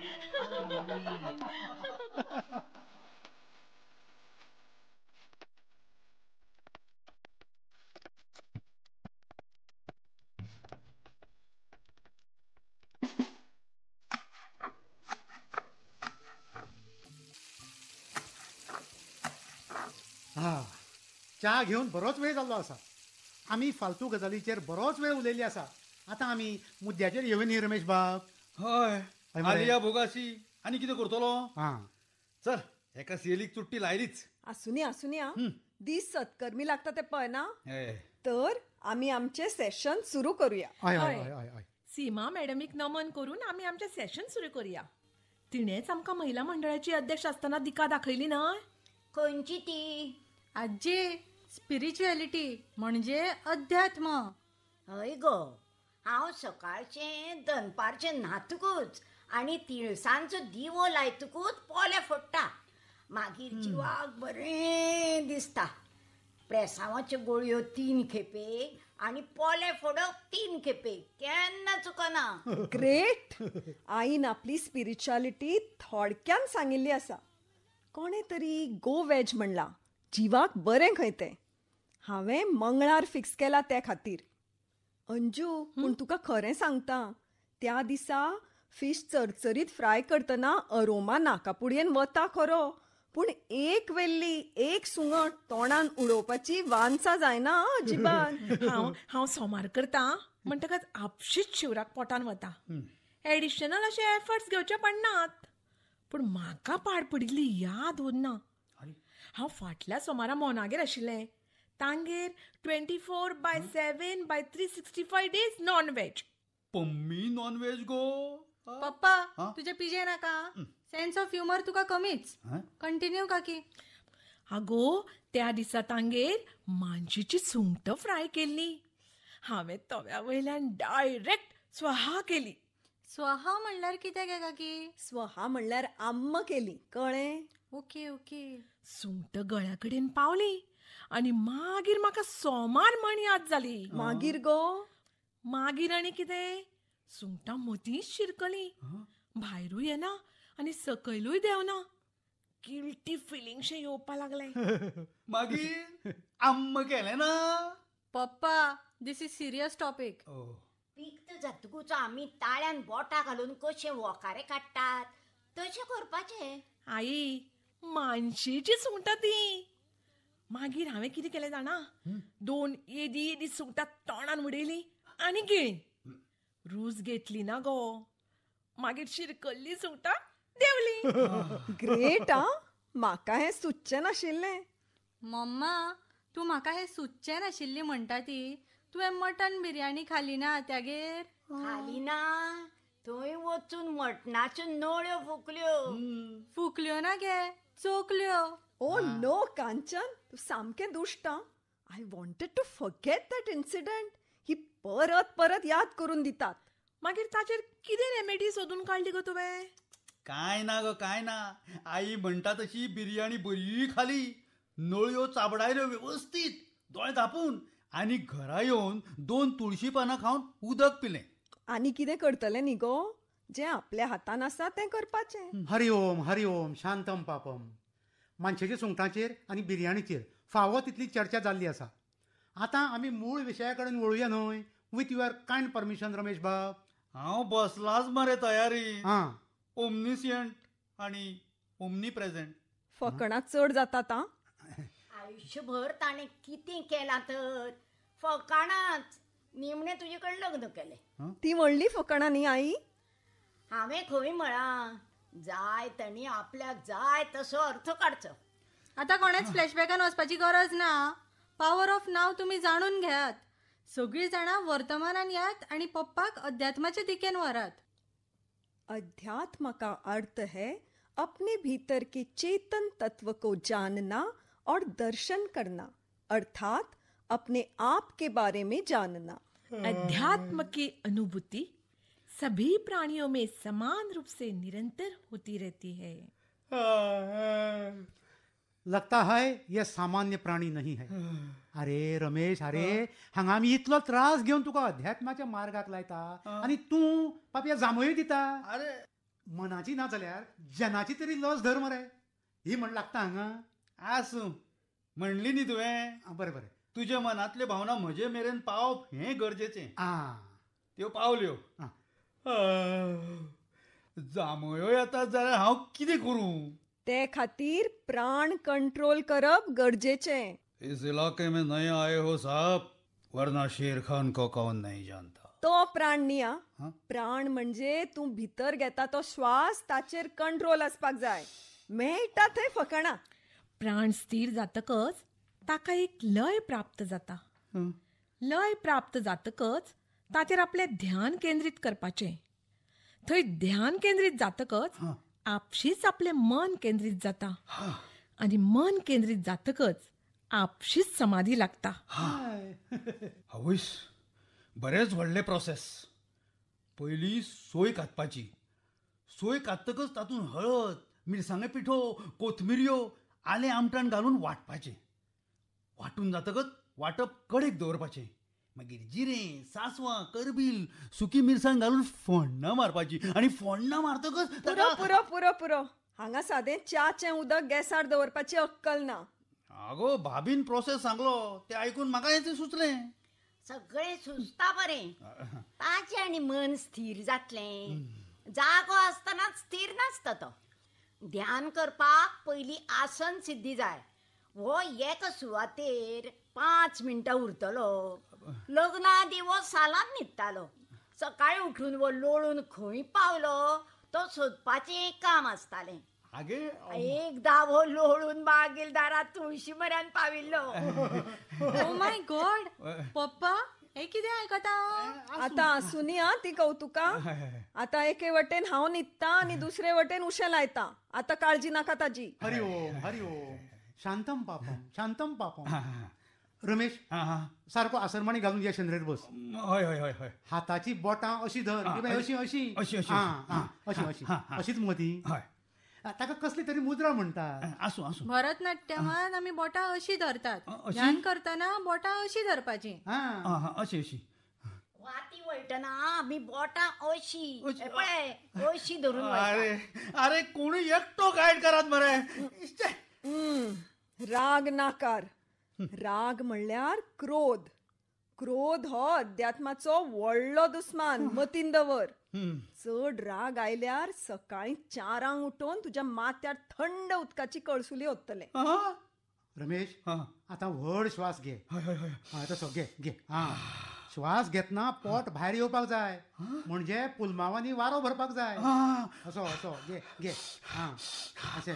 हा, च्या घेवन बरोच वेळ जाल्लो आसा. आमी फालतू गजालीचेर बरोच वेळ उलयल्ली आसा. आतां आमी मुद्द्याचेर येवया न्ही रमेश बाब? हय, आलिया भोगाशी आनी कितें करतलो? हां चल, एका सिएलीक चुट्टी लायलीच. आसुनी आसुनी, दीस सत्कर्मी लागता ते पळयना तर आमी आमचें सेशन सुरू करूया. हय हय हय हय. सीमा मॅडमीक नमन करून आमी आमचें सेशन सुरू करूया. तिणेंच आमकां महिला मंडळाची अध्यक्ष आसतना दिका दाखयली न्हय? खंयची ती? आजी, स्पिरिच्युएलिटी म्हणजे अध्यात्म. हय गो, हांव सकाळचें दनपारचें न्हातकूच आनी तिळसांचो दिवो लायतकूच पोले फोडटा. मागीर जिवाक बरें दिसता. प्रेसांवाच्यो गोळयो 3 खेपे आनी पोले फोडप 3 खेपे, केन्ना चुकना. ग्रेट. आईन आपली स्पिरिच्युअलिटी थोडक्यान सांगिल्ली आसा. कोणे तरी गो वेज म्हणला, जिवाक बरें खंय तें. हांवें मंगळार फिक्स केला ते खातीर. अंजू, पूण तुका खरें सांगता, त्या दिसा फिश चरचरीत फ्राय करतना अरोमा नाकापुडयेन वता खरो, पूण एक वेल्ली एक सुंगट तोंडान उडोवपाची वान्सा जायना अजिबात. हांव सोमार करता म्हणटकच आपशीच शिवराक पोटान वता. एडिशनल अशे एफर्ट्स घेवचे पडनात. पूण म्हाका पाड पडिल्ली याद उरना. हांव फाटल्या सोमारा मोनागेर आशिल्लें. तांगेर 24/7/365 days non veg. Pammi non veg गो? पप्पा, तुझे पिजे नाका. सेन्स ऑफ ह्युमर तुका कमीच. कंटिन्यू काकी. आगो, त्या दिसा तांगेर मानशेची सुंगटां फ्राय केल्ली. हांवें तव्या वयल्यान डायरेक्ट स्वाहा केली. स्वाहा म्हणल्यार कितें गे काकी? स्वाहा म्हणल्यार आम्म केली, कळ्ळें? Okay okay. सुंगटां गळ्या कडेन पावली आनी मागीर म्हाका सोमार म्हण याद जाली. मागीर गो? मागीर आनी कितें, सुंगटां मदींच शिरकली. भायरूय येना आनी सकयलूय देंवना. गिल्टी फिलिंगशें येवपा लागलें. मागीर आम्म केलें ना? पप्पा, this is serious topic. पिक्त जातकूच आमी ताळ्यान बोटां घालून कशें वोकारे काडटात तशें करपाचें. आई, मानशेची सुंगटां ती. मागीर हांवें कितें केलें जाणा, 2 येदी येदी सुंगटां तोंडान उडयली आनी गिळ्ळी. रूच घेतली ना गो. मागीर शिरकल्ली सुंगटां देंवली. ग्रेट. आ, म्हाका हें सुचचें नाशिल्लें. मम्मा, तूं म्हाका हें सुचचें नाशिल्ली म्हणटा ती, तुवें मटन बिर्याणी खाली ना त्यागेर? खाली ना, थंय वचून मटणाच्यो नळ्यो फुकल्यो. फुकल्यो ना गे, चोकल्यो. ओ नो कांचन, तूं सामकें दुश्ट. I wanted to forget that incident. ही परत परत याद करून दितात. मागीर ताचेर कितें रेमेडी सोदून काडली गो तुवें? काय ना गो, काय ना. आई म्हणटा तशी बिर्याणी बरी खाली, नळयो चाबडायल्यो वेवस्थीत दोळे धापून, आनी घरा येवन 2 तुळशी पानां खावन उदक पिलें. आनी कितें करतलें न्ही गो, जें आपल्या हातान आसा तें करपाचें. हरि ओम हरि ओम शांतम पापम. मानशेच्या सुंगटांचेर आनी बिर्याणीचेर फावो तितली चर्चा जाल्ली आसा. आतां आमी मूळ विशया कडेन वळुया न्हय? With your kind permission Ramesh बाब. हांव बसलाच मरे तयारी. हां, ओमनिसियंट आनी ओमनी प्रेझेंट. फकणां चड जातात. आयुष्यभर ताणें कितें केलां तर फकाणांच. निमणें तुजे कडेन लग्न केलें. ती व्हडली फकाणां न्ही आई? हांवें खंय म्हळां, जाय तांणी आपल्याक जाय तसो अर्थ काडचो. आतां कोणेच फ्लॅशबॅकान वचपाची गरज ना. पावर ऑफ नाव तुमी जाणून घेयात. सगळीं जाणां वर्तमानान यात आनी पप्पाक अध्यात्माच्या दिकेन व्हरात. अध्यात्म का अर्थ है अपने भीतर के चेतन तत्व को जानना और दर्शन करना, अर्थात अपने आप के बारे में जानना. अध्यात्म की अनुभूति सभी प्राणियों में समान रूप से निरंतर होती रहती है. लगता है ये सामान्य प्राणी नहीं है. अरे रमेश, अरे हांगा आमी इतलो त्रास घेवन तुका अध्यात्माच्या मार्गाक लायता आनी तूं पापया जांभळी दिता. अरे मनाची ना जाल्यार जनाची तरी लस धर मरे. ही म्हण लागता हांगा. आसूं, म्हणली न्ही तुवें. बरें बरें, तुज्या मनांतल्यो भावना म्हजे मेरेन पावप हें गरजेचें. त्यो पावल्यो. जांभळ्यो येतात जाल्यार हांव कितें करूं? ते खातीर प्राण कंट्रोल करप गरजेचें. इस इलाके में नए आए हो साहब, वरना शेर खान को कौन नहीं जानता. तो प्राण न्ही आ, प्राण म्हणजे तूं भितर घेता तो श्वास, ताचेर कंट्रोल आसपाक जाय. मेळटा थंय फकाणां. प्राण स्थिर जातकच ताका एक लय प्राप्त जाता. लय प्राप्त जातकच ताचेर आपलें ध्यान केंद्रीत करपाचें. थंय ध्यान केंद्रीत जातकच आपशीच आपलें मन केंद्रीत जाता आनी मन केंद्रीत जातकच आपशीच समाधी लागता. हवयस, बरेच व्हडले प्रोसेस. पयली सोय कातपाची. सोय काततकच तातूंत हळद, मिरसांगे पिठो, कोथमिरयो, आलें आमटाण घालून वांटपाचें. वांटून जातकच वांटप कडेक दवरपाचें. मागीर जिरें, सांसवां, करबील, सुकी मिरसांग घालून फोण्णां मारपाची आनी फोण्णां मारतकच पुरो पुरो पुरो पुरो. हांगा सादें च्याचें उदक गॅसार दवरपाची अक्कल ना. आगो भाभीन प्रोसेस सांगलो तें आयकून म्हाका हें सुचलें. सगळें सुचता बरें, ताचें आनी मन स्थीर जातलें. जागो आसतनाच स्थीर नासता तो. ध्यान करपाक पयलीं आसन सिद्धी जाय. हो एका सुवातेर 5 मिनटां उरतलो. लग्ना आदीं हो सालांत न्हिदतालो. सकाळीं उठून वो लोळून खंय पावलो तो सोदपाचें काम आसतालें. एकदां हो लोळून मागील दारात तुळशी म्हऱ्यान पाविल्लो. ओ my God, पप्पा हे कितें आयकता? आतां आसूनी आं ती कौतुकां. आतां एके वटेन हांव न्हिदता आनी दुसरे वटेन उशें लायता. आतां काळजी नाका ताजी. हरि ओम हरि ओम, शांतम पापम शांतम पापम. रमेश, सारको आसरमाणी घालून या शेंद्रेर बस. हय हय हय हय. हाताची बोटां अशी धर, अशी अशी अशी अशी अशी अशी अशीच मती. हय, ताका कसली तरी मुद्रा म्हणटा. आसूं आसूं. भरतनाट्यमान आमी बोटां अशी धरतात, ध्यान करतना बोटां अशी धरपाची. अशी अशी. वाती वळटना आमी बोटां अशी पळय अशी धरून. अरे अरे कोणी एकटो गायड करात मरे. राग नाकार. राग म्हणल्यार क्रोध. क्रोध हो अध्यात्माचो व्हडलो दुस्मान, मतीन दवर. चड राग आयल्यार सकाळीं 4 उठोवन तुज्या माथ्यार थंड उदकाची कळसुली ओततले. रमेश, आतां व्हड श्वास घे. तसो घे घे. हा, श्वास घेतना पोट भायर येवपाक जाय, म्हणजे पुलमावांनी वारो भरपाक जाय. असो असो घे घे. हा, अशें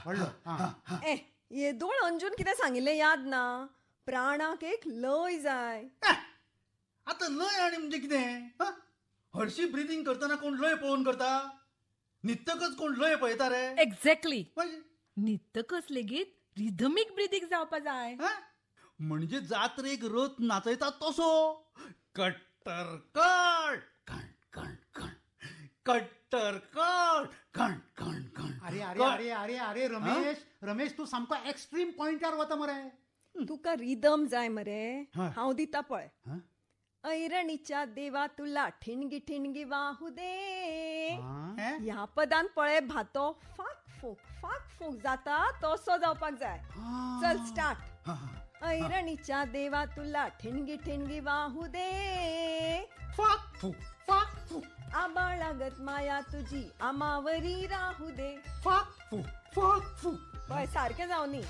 व्हडलो. हा, ए येदोळ अंजून कितें सांगिल्लें याद ना? प्राणाक एक लय जाय. आतां लय आनी म्हणजे कितें? हरशी ब्रिदींग करतना कोण लय पळोवन करता? न्हिदतकच कोण लय पळयता रे? एक्झॅक्टली, न्हिदतकच लेगीत रिदमीक ब्रिदींग जावपा जाय. म्हणजे जात्रेक रथ नाचयता तसो. कट्टर कट कण कण कण, कट्टर कट कण कण कण. अरे अरे अरे अरे अरे रमेश, रमेश तूं सामको एक्स्ट्रीम पॉयंटार वता मरे. तुका रिदम जाय मरे, हांव दिता पळय. ऐरणीच्या देवा तुला ठिणगी ठिणगी वाहू दे. ह्या पदान पळय भातो फाक फूक फाक फूक जाता तसो जावपाक जाय. चल स्टार्ट. ऐरणीच्या देवा तुला ठिणगी ठिणगी वाहू दे, फाक फूक फाक फूक, आबाळागत माया तुझी आमावरी राहू दे, फाक फूक फाक फूक. पळय सारकें जावनी.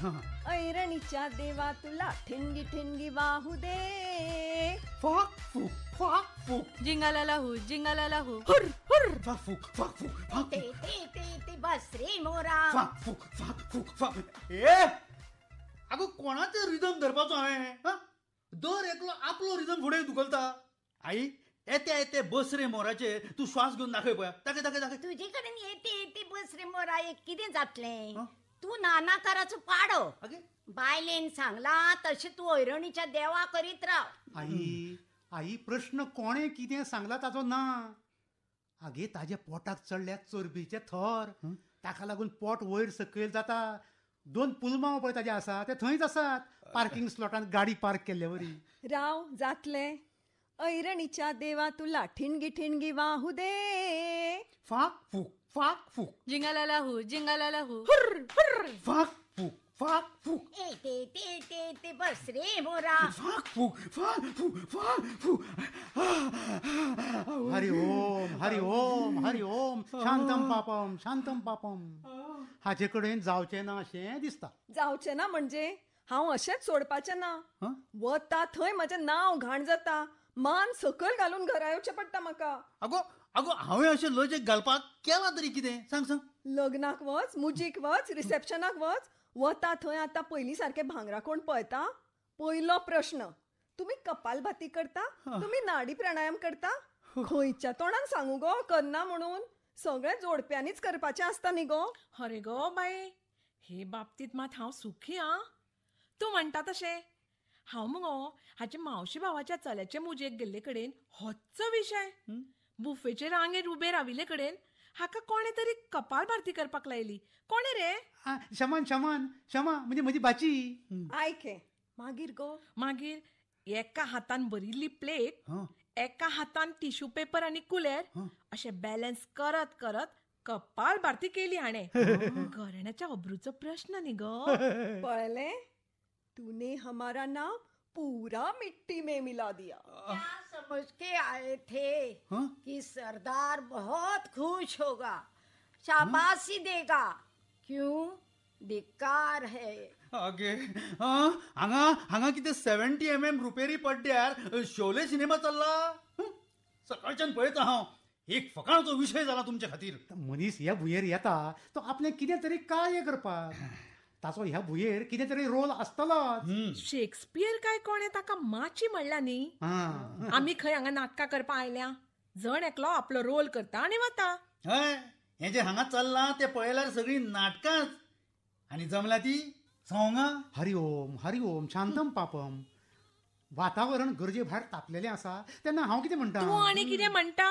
ऐरणीच्या देवा तुला ठिणगी ठिणगी वाहू दे, फाक फूक फाक फूक, जिंगाला हू जिंगाला हू, हुर हुर, फाक फूक फाक फूक फाक ते ते ते ते बस रे मोरा, फाक फूक फाक फूक फाक. ए अगो कोणाचो रिदम धरपाचो हांवें? दर एकलो आपलो रिदम फुडें धुकलता. आई येते येते बस रे मोराचे तूं श्वास घेवन दाखय पळया. दाखय दाखय दाखय. तुजे कडेन येते येते बस रे मोरा एक कितें जातलें? तूं नानाकाराचो पाडो. बायलेन सांगला तशें तूं ऐरणीच्या देवा करीत राव. आई आई, प्रश्न कोणें कितें सांगला ताचो ना. आगे ताज्या पोटाक चडल्या चरबीचे थर, ताका लागून पोट वयर सकयल जाता. 2 पुलमाव पळय ताजे आसा ते थंयच आसात, पार्किंग स्लॉटान गाडी पार्क केल्ले वरी. राव जातलें. ऐरणीच्या देवा तुला ठिणगी ठिणगी वाहू दे, फाक फूक फाक फूक, जिंगाला हू जिंगाला हू, हुर हुर, फाक फूक फाक फूक, ए ते ते ते ते बस रे मोरा, फाक फूक फाक फूक फाक फूक. हरि ओम हरि ओम हरि ओम, शांतम पापम शांतम पापम. हाचे कडेन जावचें ना अशें दिसता. जावचें ना म्हणजे हांव अशेंच सोडपाचें ना. वता थंय म्हजें नांव घाण जाता, मान सकयल घालून घरा येवचें पडटा म्हाका. अगो अगो, हांवें अशें लजेक घालपाक केलां तरी कितें? सांग सांग. लग्नाक वच, मुजीक वच, रिसेप्शनाक वच, वता थंय आतां पयलीं सारकें भांगरा कोण पळयता? पयलो प्रश्न, तुमी कपालभाती करता, तुमी नाडी प्राणायाम करता? खंयच्या तोंडान सांगू गो करना म्हणून? सगळें जोडप्यांनीच करपाचें आसता न्ही गो. अरे गो बाये, हे बाबतींत मात हांव सुखी आं. तूं म्हणटा तशें. हांव मुगो हाचे मावशी भावाच्या चल्याचे मुजेक गेल्ले कडेन होच विशय. बुफेचे रांगेर उबे राविल्ले कडेन हाका कोणे तरी कपाल भारती करपाक लायली. कोणे रे? शमान शमान शमा म्हणजे म्हजी बाची. आयके मागीर गो? मागीर एका हातान भरिल्ली प्लेट, एका हातान टिश्यू पेपर आनी कुलेर अशें बॅलन्स करत करत कपाल भारती केली हाणें. घराण्याच्या अब्रूचो प्रश्न न्ही गो. पळयलें, तूने हमारा नाम पूरा मिट्टी में मिला दिया. क्या समझ के आए थे कि सरदार बहुत खुश होगा, शाबाशी देगा. क्यों धिक्कार है. आगे हांगा हांगा कितें 70 mm रुपेरी पड्ड्यार शोले सिनेमा चल्ला. सकाळच्यान पळयता हांव, एक फकाणाचो विशय जाला तुमचे खातीर. मनीस ह्या भुंयेर येता तो आपलें कितें तरी कार्य करपाक, ताचो ह्या भुंयेर कितें तरी रोल आसतलोच. शेक्सपियर काय कोणे ताका माची म्हणला न्ही. आमी खंय हांगा नाटकां करपाक आयल्या? जण एकलो आपलो रोल करता आनी वता. हय, हें जें हांगा चल्लां तें पळयल्यार सगळीं नाटकांच आनी जमल्या ती संवंगां. हरि ओम हरि ओम शांतम पापम. वातावरण गरजे भायर तापलेलें आसा तेन्ना हांव कितें म्हणटा? तूं आनी कितें म्हणटा?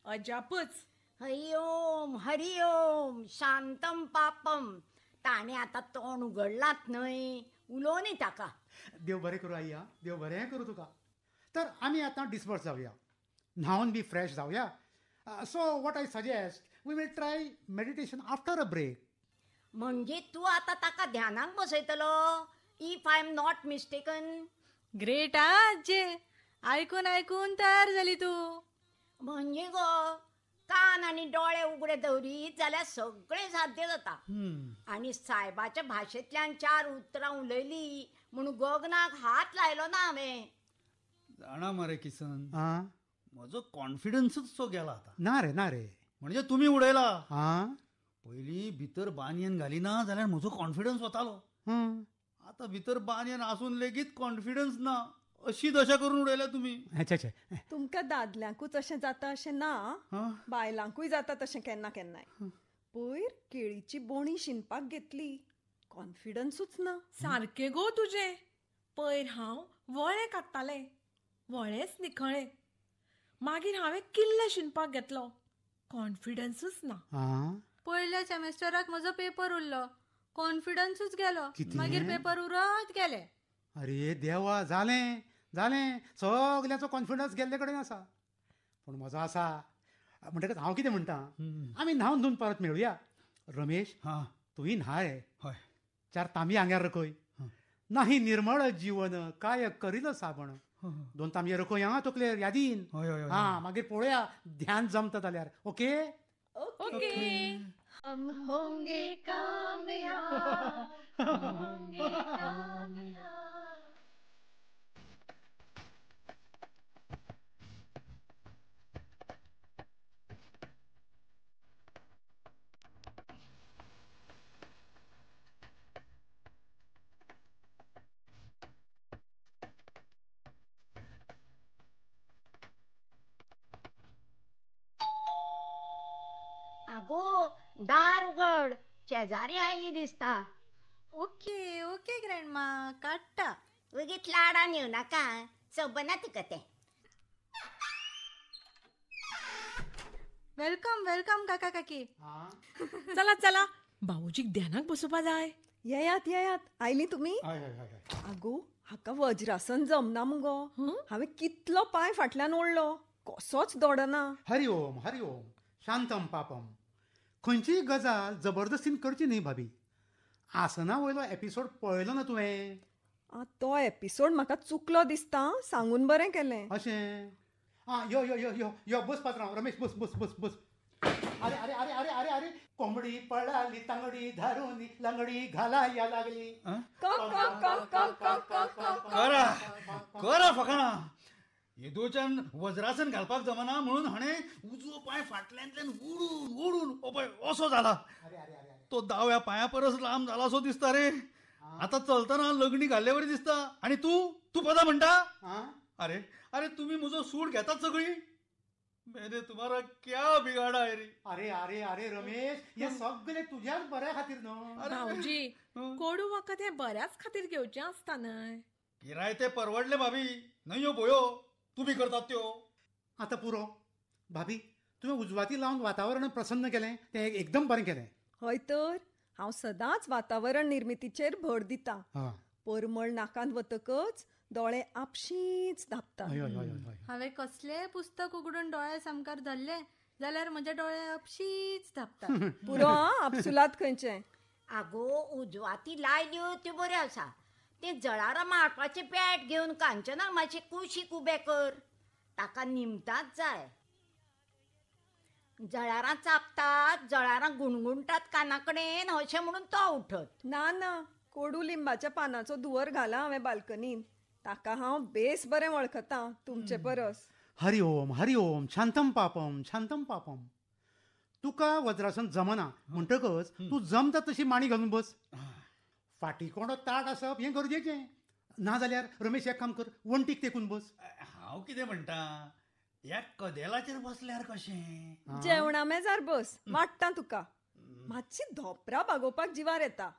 अजापच. हरि ओम हरि ओम शांतम पापम. ताणें आतां तोंड उगडलांच न्हय, उलोवनी ताका. देव बरें करूं आयया, देव बरें करूं तुका. तर आमी आतां डिस्पर्स जावया, न्हावन बी fresh जावया. So what I suggest, we will try meditation after a break. म्हणजे तूं आतां ताका ध्यानाक बसयतलो? If I am not mistaken. Great आ आज्जे, आयकून आयकून तयार जाली तूं. म्हणजे गो कान आनी डोळे उगडे दवरीत जाल्यार सगळें साध्य जाता. आनी सायबाच्या भाशेंतल्यान 4 उतरां उलयली म्हूण गगनाक हात लायलो ना हांवें. जाणा मरे किसन, म्हजो कॉन्फिडन्सूच सो गेला आतां. ना रे ना रे, म्हणजे तुमी उडयला. पयलीं भितर बानयन घालिना जाल्यार म्हजो कॉन्फिडन्स वतालो. आतां भितर बानयन आसून लेगीत कॉन्फिडन्स ना, अशी दशा करून उडयल्या तुमी. तुमकां दादल्यांकूच अशें जाता अशें ना, बायलांकूय जाता तशें केन्ना केन्नाय. पयर केळीची बोणी शिनपाक घेतली, कॉन्फिडन्सूच ना. सारकें गो तुजें. पयर हांव वळें काडटालें, वळेंच निखळ्ळें. मागीर हांवें किल्ल शिनपाक घेतलो, कॉन्फिडन्सूच ना. पयल्या सेमेस्टराक म्हजो पेपर उरलो, कॉन्फिडन्सूच गेलो. मागीर पेपर उरत गेले. अरे देवा, जालें जालें, सगळ्याचो कॉन्फिडन्स गेल्ले कडेन आसा, पूण म्हजो आसा. म्हणटकच हांव कितें म्हणटा, आमी न्हावन धुवन परत मेळुया. रमेश, तुवें न्हाय, 4 तांबये आंगार रखय. नाही निर्मळ जीवन काय करील साबण. 2 तांबये रखय हा तकलेर यादीन. हा, मागीर पळोवया ध्यान जमता जाल्यार. Okay okay. हम होंगे कामयाब, हम होंगे कामयाब. आगो दार उगड, शेजारी आयली दिसता. ओके ओके ग्रँडमा, काडटा. वगीत लाडान येवं नाका, सोबना तुका तें. Welcome welcome काका काकी. चला चला, भाऊजीक ध्यानाक बसोवपा जाय. येयात येयात, आयली तुमी? आगो हाका वज्रासन जमना मुगो. हांवें कितलो पांय फाटल्यान ओडलो, कसोच दोडना. हरि ओम हरि ओम शांतम पापम. खंयचीय गजाल जबरदस्तीन करची न्ही भाभी. आसना वयलो एपिसोड पळयलो ना तुवें? तो एपिसोड म्हाका चुकलो दिसता, सांगून बरें केलें. अशें? आं, यो यो यो यो यो, बस पात्रांव. रमेश बस बस बस बस. अरे अरे अरे अरे अरे अरे, कोंबडी पळाली तांगडी धरून लंगडी घालाया लागली. करा करा फकाणा. येदोच्यान वज्रासन घालपाक जमना म्हणून हाणें उजवो पांय फाटल्यांतल्यान ओडून ओडून हो पळय असो जाला. तो दाव्या पांया परस लांब जाला असो दिसता रे. आतां चलतना लग्नी घाल्ले वरी दिसता. आनी तूं तूं पदां म्हणटा? अरे अरे, तुमी म्हजो सूड घेतात सगळीं. मैंने तुम्हारा क्या बिगाड़ा है रे? अरे अरे अरे रमेश, हे सगळे तुझ्याच बऱ्या खातीर न्हू. भाऊजी, कोडू वखद हे बऱ्याच खातीर घेवचें आसता न्हय. किराय ते परवडले भाभी, न्हय ह्यो भोयो तुमी करतात त्यो. आतां पुरो भाभी, तुवें उजवाती लावन वातावरण प्रसन्न केलें तें एकदम बरें केलें. हय तर, हांव सदांच वातावरण निर्मितीचेर भर दिता. परमळ नाकांत वतकच दोळे आपशींच धांपतात. हांवें कसलें पुस्तक उगडून दोळे सामकार धरले जाल्यार म्हजे दोळे आपशींच धांपतात. पुरो आपसुलात खंयचें. आगो, उजवाती लायल्यो त्यो बऱ्यो आसा. तें जळारां मारपाचें बॅट घेवन कांचनाक मातशें कुशीक उबें कर, ताका निमताच जाय. जळारां चापतात, जळारां गुणगुणटात काना कडेन अशें म्हणून तो उठत. ना ना, कोडू लिंबाच्या पानाचो धुंवर घाला हांवें बाल्कनीन. ताका हांव बेस बरें वळखतां तुमचे परस. हरि ओम हरि ओम, शांतम पापम शांतम पापम. तुका वज्रासन जमना म्हणटकच तूं जमता तशी माणी घालून बस. फाटी कोणो ताट आसप हें गरजेचें. ना जाल्यार रमेश एक काम कर, वण्टीक तेकून बस. हांव कितें म्हणटा, ह्या कदेलाचेर बसल्यार कशें? जेवणा मेजार बस, वाडटा तुका. मातशी धोपरां बागोवपाक जिवार येता.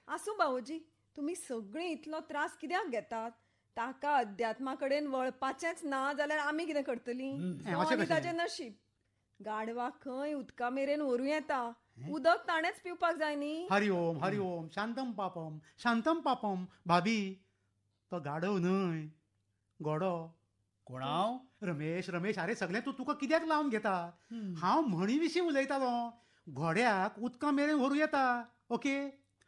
आसूं भाऊजी, तुमी सगळीं इतलो त्रास कित्याक घेतात? ताका अध्यात्मा कडेन वळपाचेंच ना जाल्यार आमी कितें करतलीं? आनी ताजें नशीब. गाडवाक खंय उदका मेरेन व्हरूं येता, उदक ताणेंच पिवपाक जाय न्ही. हरि ओम हरि ओम, शांतम पापम शांतम पापम. भाभी, तो गाडव न्हय, घोडो. कोण हांव? रमेश रमेश, अरे सगळें तूं तुका कित्याक लावन घेता? हांव म्हणी विशीं उलयतालो. घोड्याक उदका मेरेन व्हरूं येता. ओके,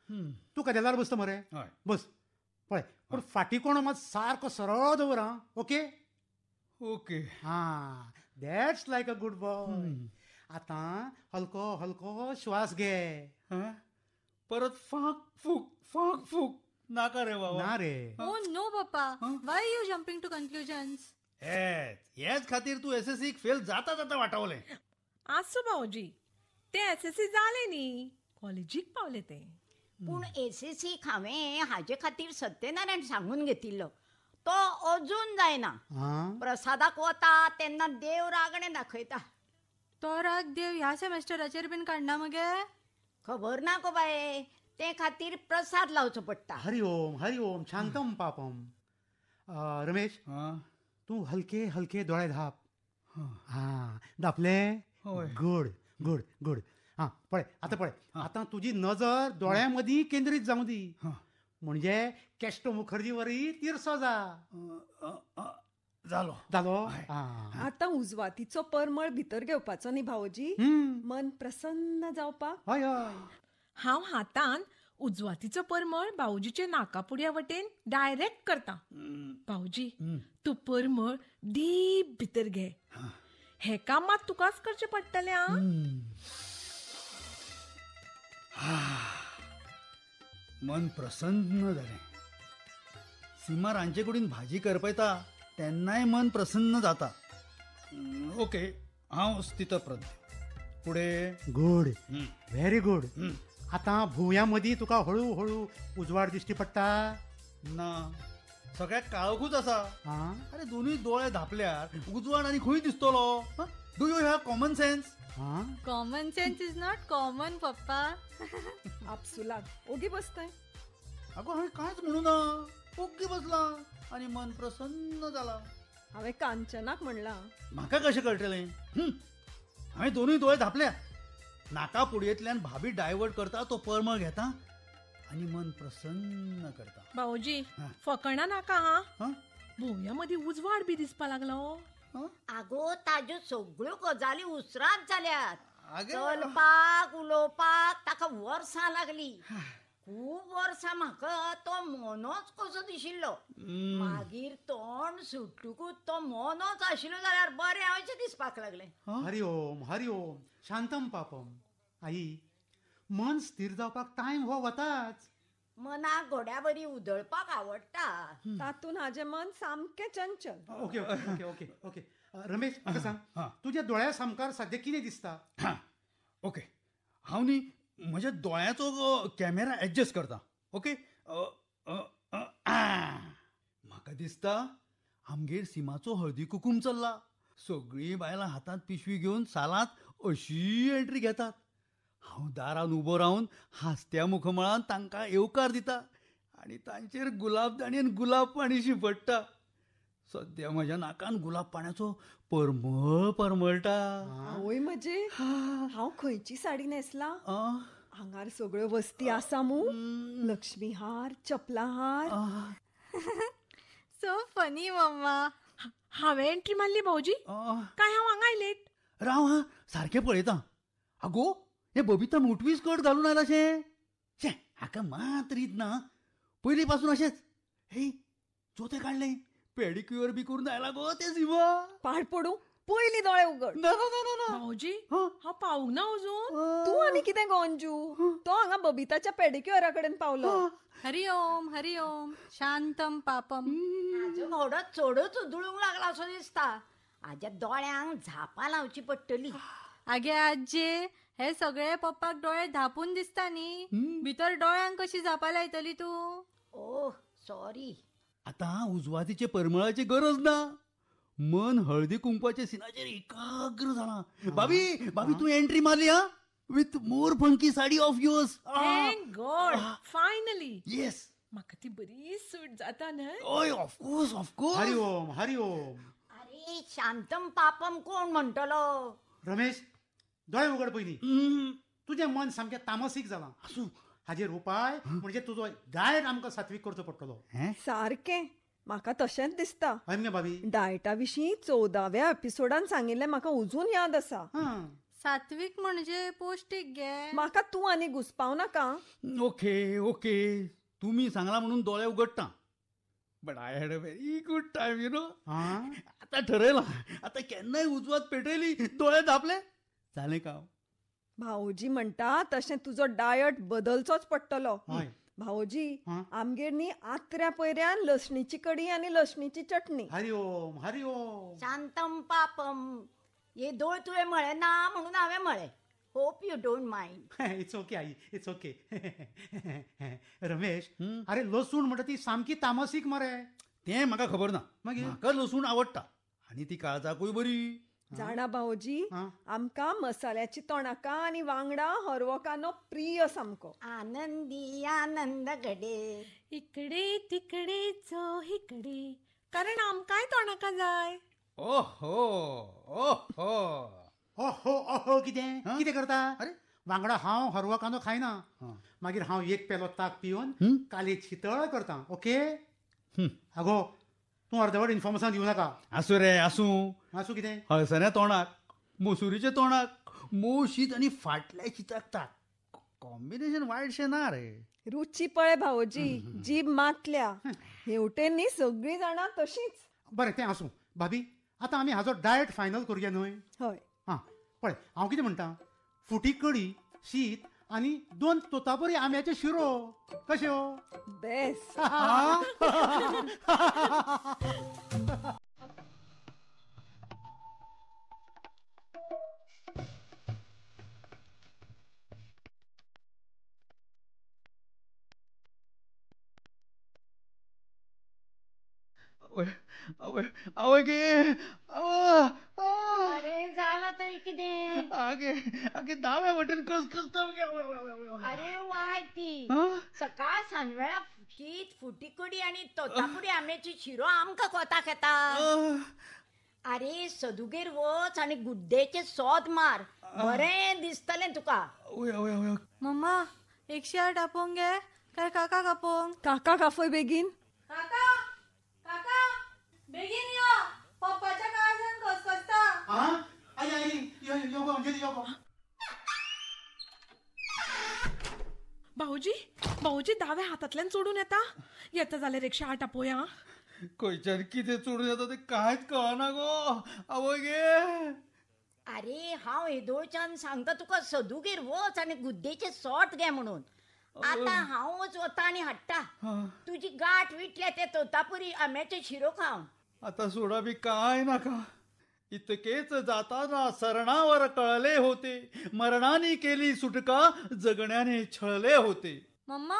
तूं कदेलार बसता मरे, बस. पळय, पूण फाटी कोणो मात सारको सरळ दवर. आं, ओके ओके. हां, that's like a good boy. आतां हलको हलको श्वास घे. परत फांक फूक फांक फूक नाका रे बाबा. ना रे. Oh no papa, why you jumping to conclusions? हेच खातीर तूं एसएससी फेल जाता जाता वाटावलें. आसूं भाऊजी, ते एसएससी जालें न्ही, कॉलेजीक पावलें तें. पूण एसएससी हांवें हाजे खातीर सत्यनारायण सांगून घेतिल्लो, तो अजून जायना. प्रसादाक वता तेन्ना देव रागणे दाखयता. तो राग देव ह्या सेमेस्टराचेर बीन काडना मगे? खबर ना गो बाये, ते खातीर प्रसाद लावचो पडटा. हरि ओम हरि ओम, शांतम पापम. रमेश, तूं हलके हलके दोळे धाप. हां, धापले? Good good good. हां पळय, आतां पळय, आतां तुजी नजर दोळ्यां मदीं केंद्रीत जावं दी. म्हणजे केश्टो मुखर्जी वरी तिरसो जा. जालो जालो. आतां उजवातीचो परमळ भितर घेवपाचो न्ही भाऊजी, मन प्रसन्न जावपाक. हय हय. हांव हातान उजवातीचो परमळ भाऊजीचे नाकापुड्या वटेन डायरेक्ट करता. भाऊजी, तूं परमळ डीप भितर घे. हे काम मात तुकाच करचें पडटलें. आं, मन प्रसन्न जालें. सीमा रांदचे कुडीन भाजी करपयता तेन्नाय मन प्रसन्न जाता. ओके, हांव स्थितप्रज्ञ. फुडें. Good, very good. आतां भुंवयां मदीं तुका हळू हळू उजवाड दिश्टी पडटा ना? सगळ्याक काळोखूच आसा. अरे दोनूय दोळे धांपल्यार उजवाड आनी खंय दिसतलो? Do you have common sense? Common sense is not common पप्पा. आपसुलात ओगी बसताय. अगो हांवें कांयच म्हणू ना, ओगी बसलां आनी मन प्रसन्न जालां. हांवें कांचनाक म्हणलां. म्हाका कशें कळटलें? हांवें दोनूय दोळे धांपल्या. नाका पुडयेंतल्यान भाभी डायवर्ट करता तो परमळ घेता आनी मन प्रसन्न करता. भाऊजी, फकाणां नाका. हा, भुंवया मदीं उजवाड बी दिसपा लागलो. आगो, ताज्यो सगळ्यो गजाली उसरात जाल्यात. चलपाक उलोवपाक ताका वर्सां लागली, खूब वर्सां. म्हाका तो मोनोच कसो दिशिल्लो. मागीर तोंड सुटूकूच तो मोनोच आशिल्लो जाल्यार बरें अशें दिसपाक लागलें. हरि ओम हरि ओम, शांतम पापम. आई, मन स्थिर जावपाक टायम हो वताच. मनाक घोड्या बरी उधळपाक आवडटा, तातूंत हाजें मन सामकें चंचल. Okay okay okay okay. Ramesh, म्हाका सांग, तुज्या दोळ्या सामकार सद्या कितें दिसता? ओके, हांव न्ही म्हज्या दोळ्याचो कॅमेरा एडजस्ट करता. ओके, म्हाका दिसता आमगेर सीमाचो हळदी कुकूम चल्ला. सगळीं बायलां हातांत पिशवी घेवन सालांत अशी एंट्री घेतात. हांव दारान उबो रावन हांसत्या मुखमळान तांकां येवकार दिता आनी तांचेर गुलाबदाणी आनी गुलाब पाणी शिंपडटा. सद्या म्हज्या नाकान गुलाब पाण्याचो परमळ परमळटा. आवय म्हजे, हांव खंयची साडी न्हेसला? हांगार सगळ्यो वस्ती आसा मू, लक्ष्मी हार, चपला हार. सो फनी मम्मा. हांवें एंट्री मारली भाऊजी, काय हांव हांगा लेट? राव हा, सारकें पळयता. आगो, हें बबिता मोटवी स्कर्ट घालून आयलां शें. शे, हाका मात रीत ना, पयलीं पासून अशेंच. हे जोतें काडलें, पेडिक्युअर बी करून आयला गो तें सिवा. पाड पडूं, पयलीं दोळे उगड. ना ना ना ना भाऊजी, हांव पावूंक ना अजून. तूं आनी कितें गो अंजू, तो हांगा बबिताच्या पेडिक्युअरा कडेन पावलो. हरि ओम हरि ओम, शांतम पापम. हाजो घोडो चडच उधळूंक लागला असो दिसता. हाज्या दोळ्यांक झापां लावची पडटली. आगे आज्जे, हे सगळे पप्पाक दोळे धापून दिसता न्ही, भितर दोळ्यांक कशी झापां लायतली तूं? Oh sorry. आतां उजवातीचे परमळाची गरज ना, मन हळदी कुंकवाच्या सिनाचेर एकाग्र जाला. भाभी भाभी, तूं एंट्री मारली हा with more funky sari of yours. Thank God, finally. Yes, म्हाका ती बरी सूट जाता न्हय? हय, ऑफकोर्स ऑफकोर्स. हरि ओम हरि ओम. अरे शांतम पापम कोण म्हणटलो? रमेश, दोळे उगड पयलीं. तुजें मन सामकें तामसीक जालां. आसूं, हाजेर उपाय म्हणजे तुजो डायट आमकां सात्वीक करचो पडटलो. सारकें, म्हाका तशेंच दिसता. हय मगे भाभी, डायटा विशीं 14व्या एपिसोडान सांगिल्लें म्हाका अजून याद आसा. सात्वीक म्हणजे पौष्टीक गे. म्हाका तूं आनी घुसपाव नाका. ओके ओके, तुमी सांगला म्हणून दोळे उगडटा. But I had a very good time, you know. आतां ठरयलां, आतां केन्नाय उजवात पेटयली, दोळे धांपले, जालें काम. भाऊजी म्हणटा तशें तुजो डायट बदलचोच पडटलो. भाऊजी, आमगेर न्ही आत्र्या पयऱ्यान लसणीची कडी आनी लसणीची चटणी. हरि ओम हरि ओम, शांतम पापम. हे दोळ तुवें म्हळें ना म्हणून हांवें म्हळें. Hope you don't mind. It's okay I, it's okay. Ramesh, अरे लसूण म्हणटा ती सामकी तामसीक मरे. तें म्हाका खबर ना, मागीर म्हाका लसूण आवडटा आनी ती काळजाकूय बरी. जाणा भाऊजी, आमकां मसाल्याची तोणाका आनी वांगडा हरवो कांदो प्रिय सामको. आनंदी आनंद घडे, इकडे तिकडे चो इकडे, कारण आमकांय तोणाका जाय. ओहो ओहो ओहो ओहो, कितें कितें करता? अरे वांगडा हांव हरवो कांदो खायना, मागीर हांव एक पेलो ताक पिवन काली शितळ करता. ओके? आगो, तूं अर्दवट इन्फॉर्मेशन दिवं नाका. आसूं रे आसूं. आसूं कितें? हळसण्या तोंडाक, मसुरीच्या तोंडाक, मोव शीत आनी फाटल्या शिताक ताक, कॉम्बिनेशन वायटशें ना रे. रुची पळय भाऊजी, जीब मातल्या. हेवटेन न्ही सगळीं जाणां तशींच. बरें तें आसूं. भाभी, आतां आमी हाजो डायट फायनल करुया न्हय? हय. हां पळय, हांव कितें म्हणटा, फुटी कडी, शीत आनी 2 तोतापुरी आंब्याच्यो शिरो. कश्यो? बेस्ट. आवय आवय गे, अरे जाला तरी कितें? आगे आगे दाव्या वटेन कसकसता. अरे वाय, ती सकाळ सांजवेळा शीत, फुटी कडी आनी तोतापुरी आंब्याची शिरो आमकां कोताक येता. अरे सदुगेर वच आनी गुड्डेचें सोद मार, बरें दिसतलें तुका. मम्मा, 108 आपोवंक गे काय काकाक आपोवंक? काकाक आफय बेगीन. काका काका बेगीन यो, पप्पाच्या काळजान कसकसता. आई आई, यो यो गो अंजली, यो गो. भाऊजी भाऊजी, दाव्या हातांतल्यान चोडून येता येता जाल्यार 108 आपोया. खंयच्यान कितें चोडून येता तें कांयच कळना गो. आवय गे. अरे हांव हेदोळच्यान सांगता तुका, सदुगेर वच आनी गुद्देचें सोट घे म्हणून. आतां हांवच वता आनी हाडटा. तुजी गांठ विटल्या ते तोतापुरी आंब्याचे शिरो खावन. आतां सोडा बी कांय नाका. इतकेच जाताना सरणावर कळले होते, मरणाने केली सुटका, जगण्याने छळले होते. मम्मा,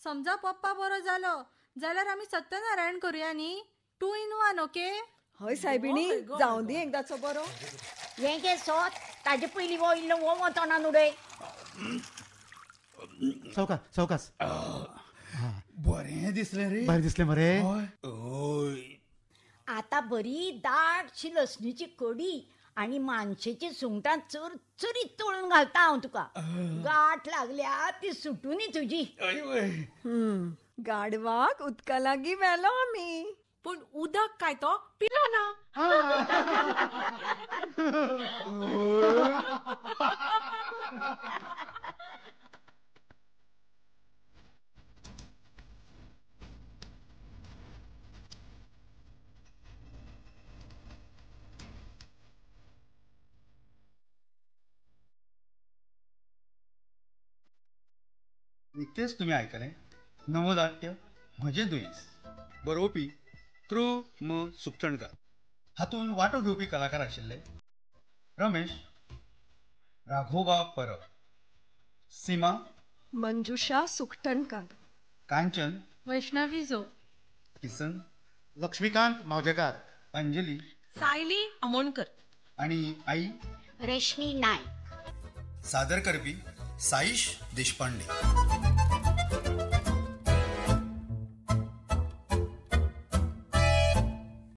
समजा पप्पा बरो जालो जाल्यार आमी सत्यनारायण करुया न्ही? 2 in 1. Okay? हय सायबिणी, जावं दी एकदाचो बरो. हें घे सोत, ताजे पयलीं हो इल्लो वो तोंडान उडय. सावकास सावकास. बरें दिसलें रे, बरें दिसलें मरे. आतां बरी दाटशी लसणीची कडी आनी मानशेची सुंगटां चरचरीत तळून घालता हांव तुका. गांठ लागल्या ती सुटूनी तुजी. गाडवाक उदका लागीं व्हेलो आमी, पूण उदक काय तो पिलो ना. निकतेच तुमी आयकलें नवनाट्य म्हजें दुयेंस, बरोवपी त्रो म सुखटणकार. हातूंत वांटो घेवपी कलाकार आशिल्ले रमेश, राघोबा परब, सीमा, मंजुषा सुखटणकार, कांचन, वैष्णवी जोग, किसन, लक्ष्मीकांत मावजेकार, अंजली, सायली आमोणकर आनी आई रश्मी नायक. सादर करपी साईश देशपांडे.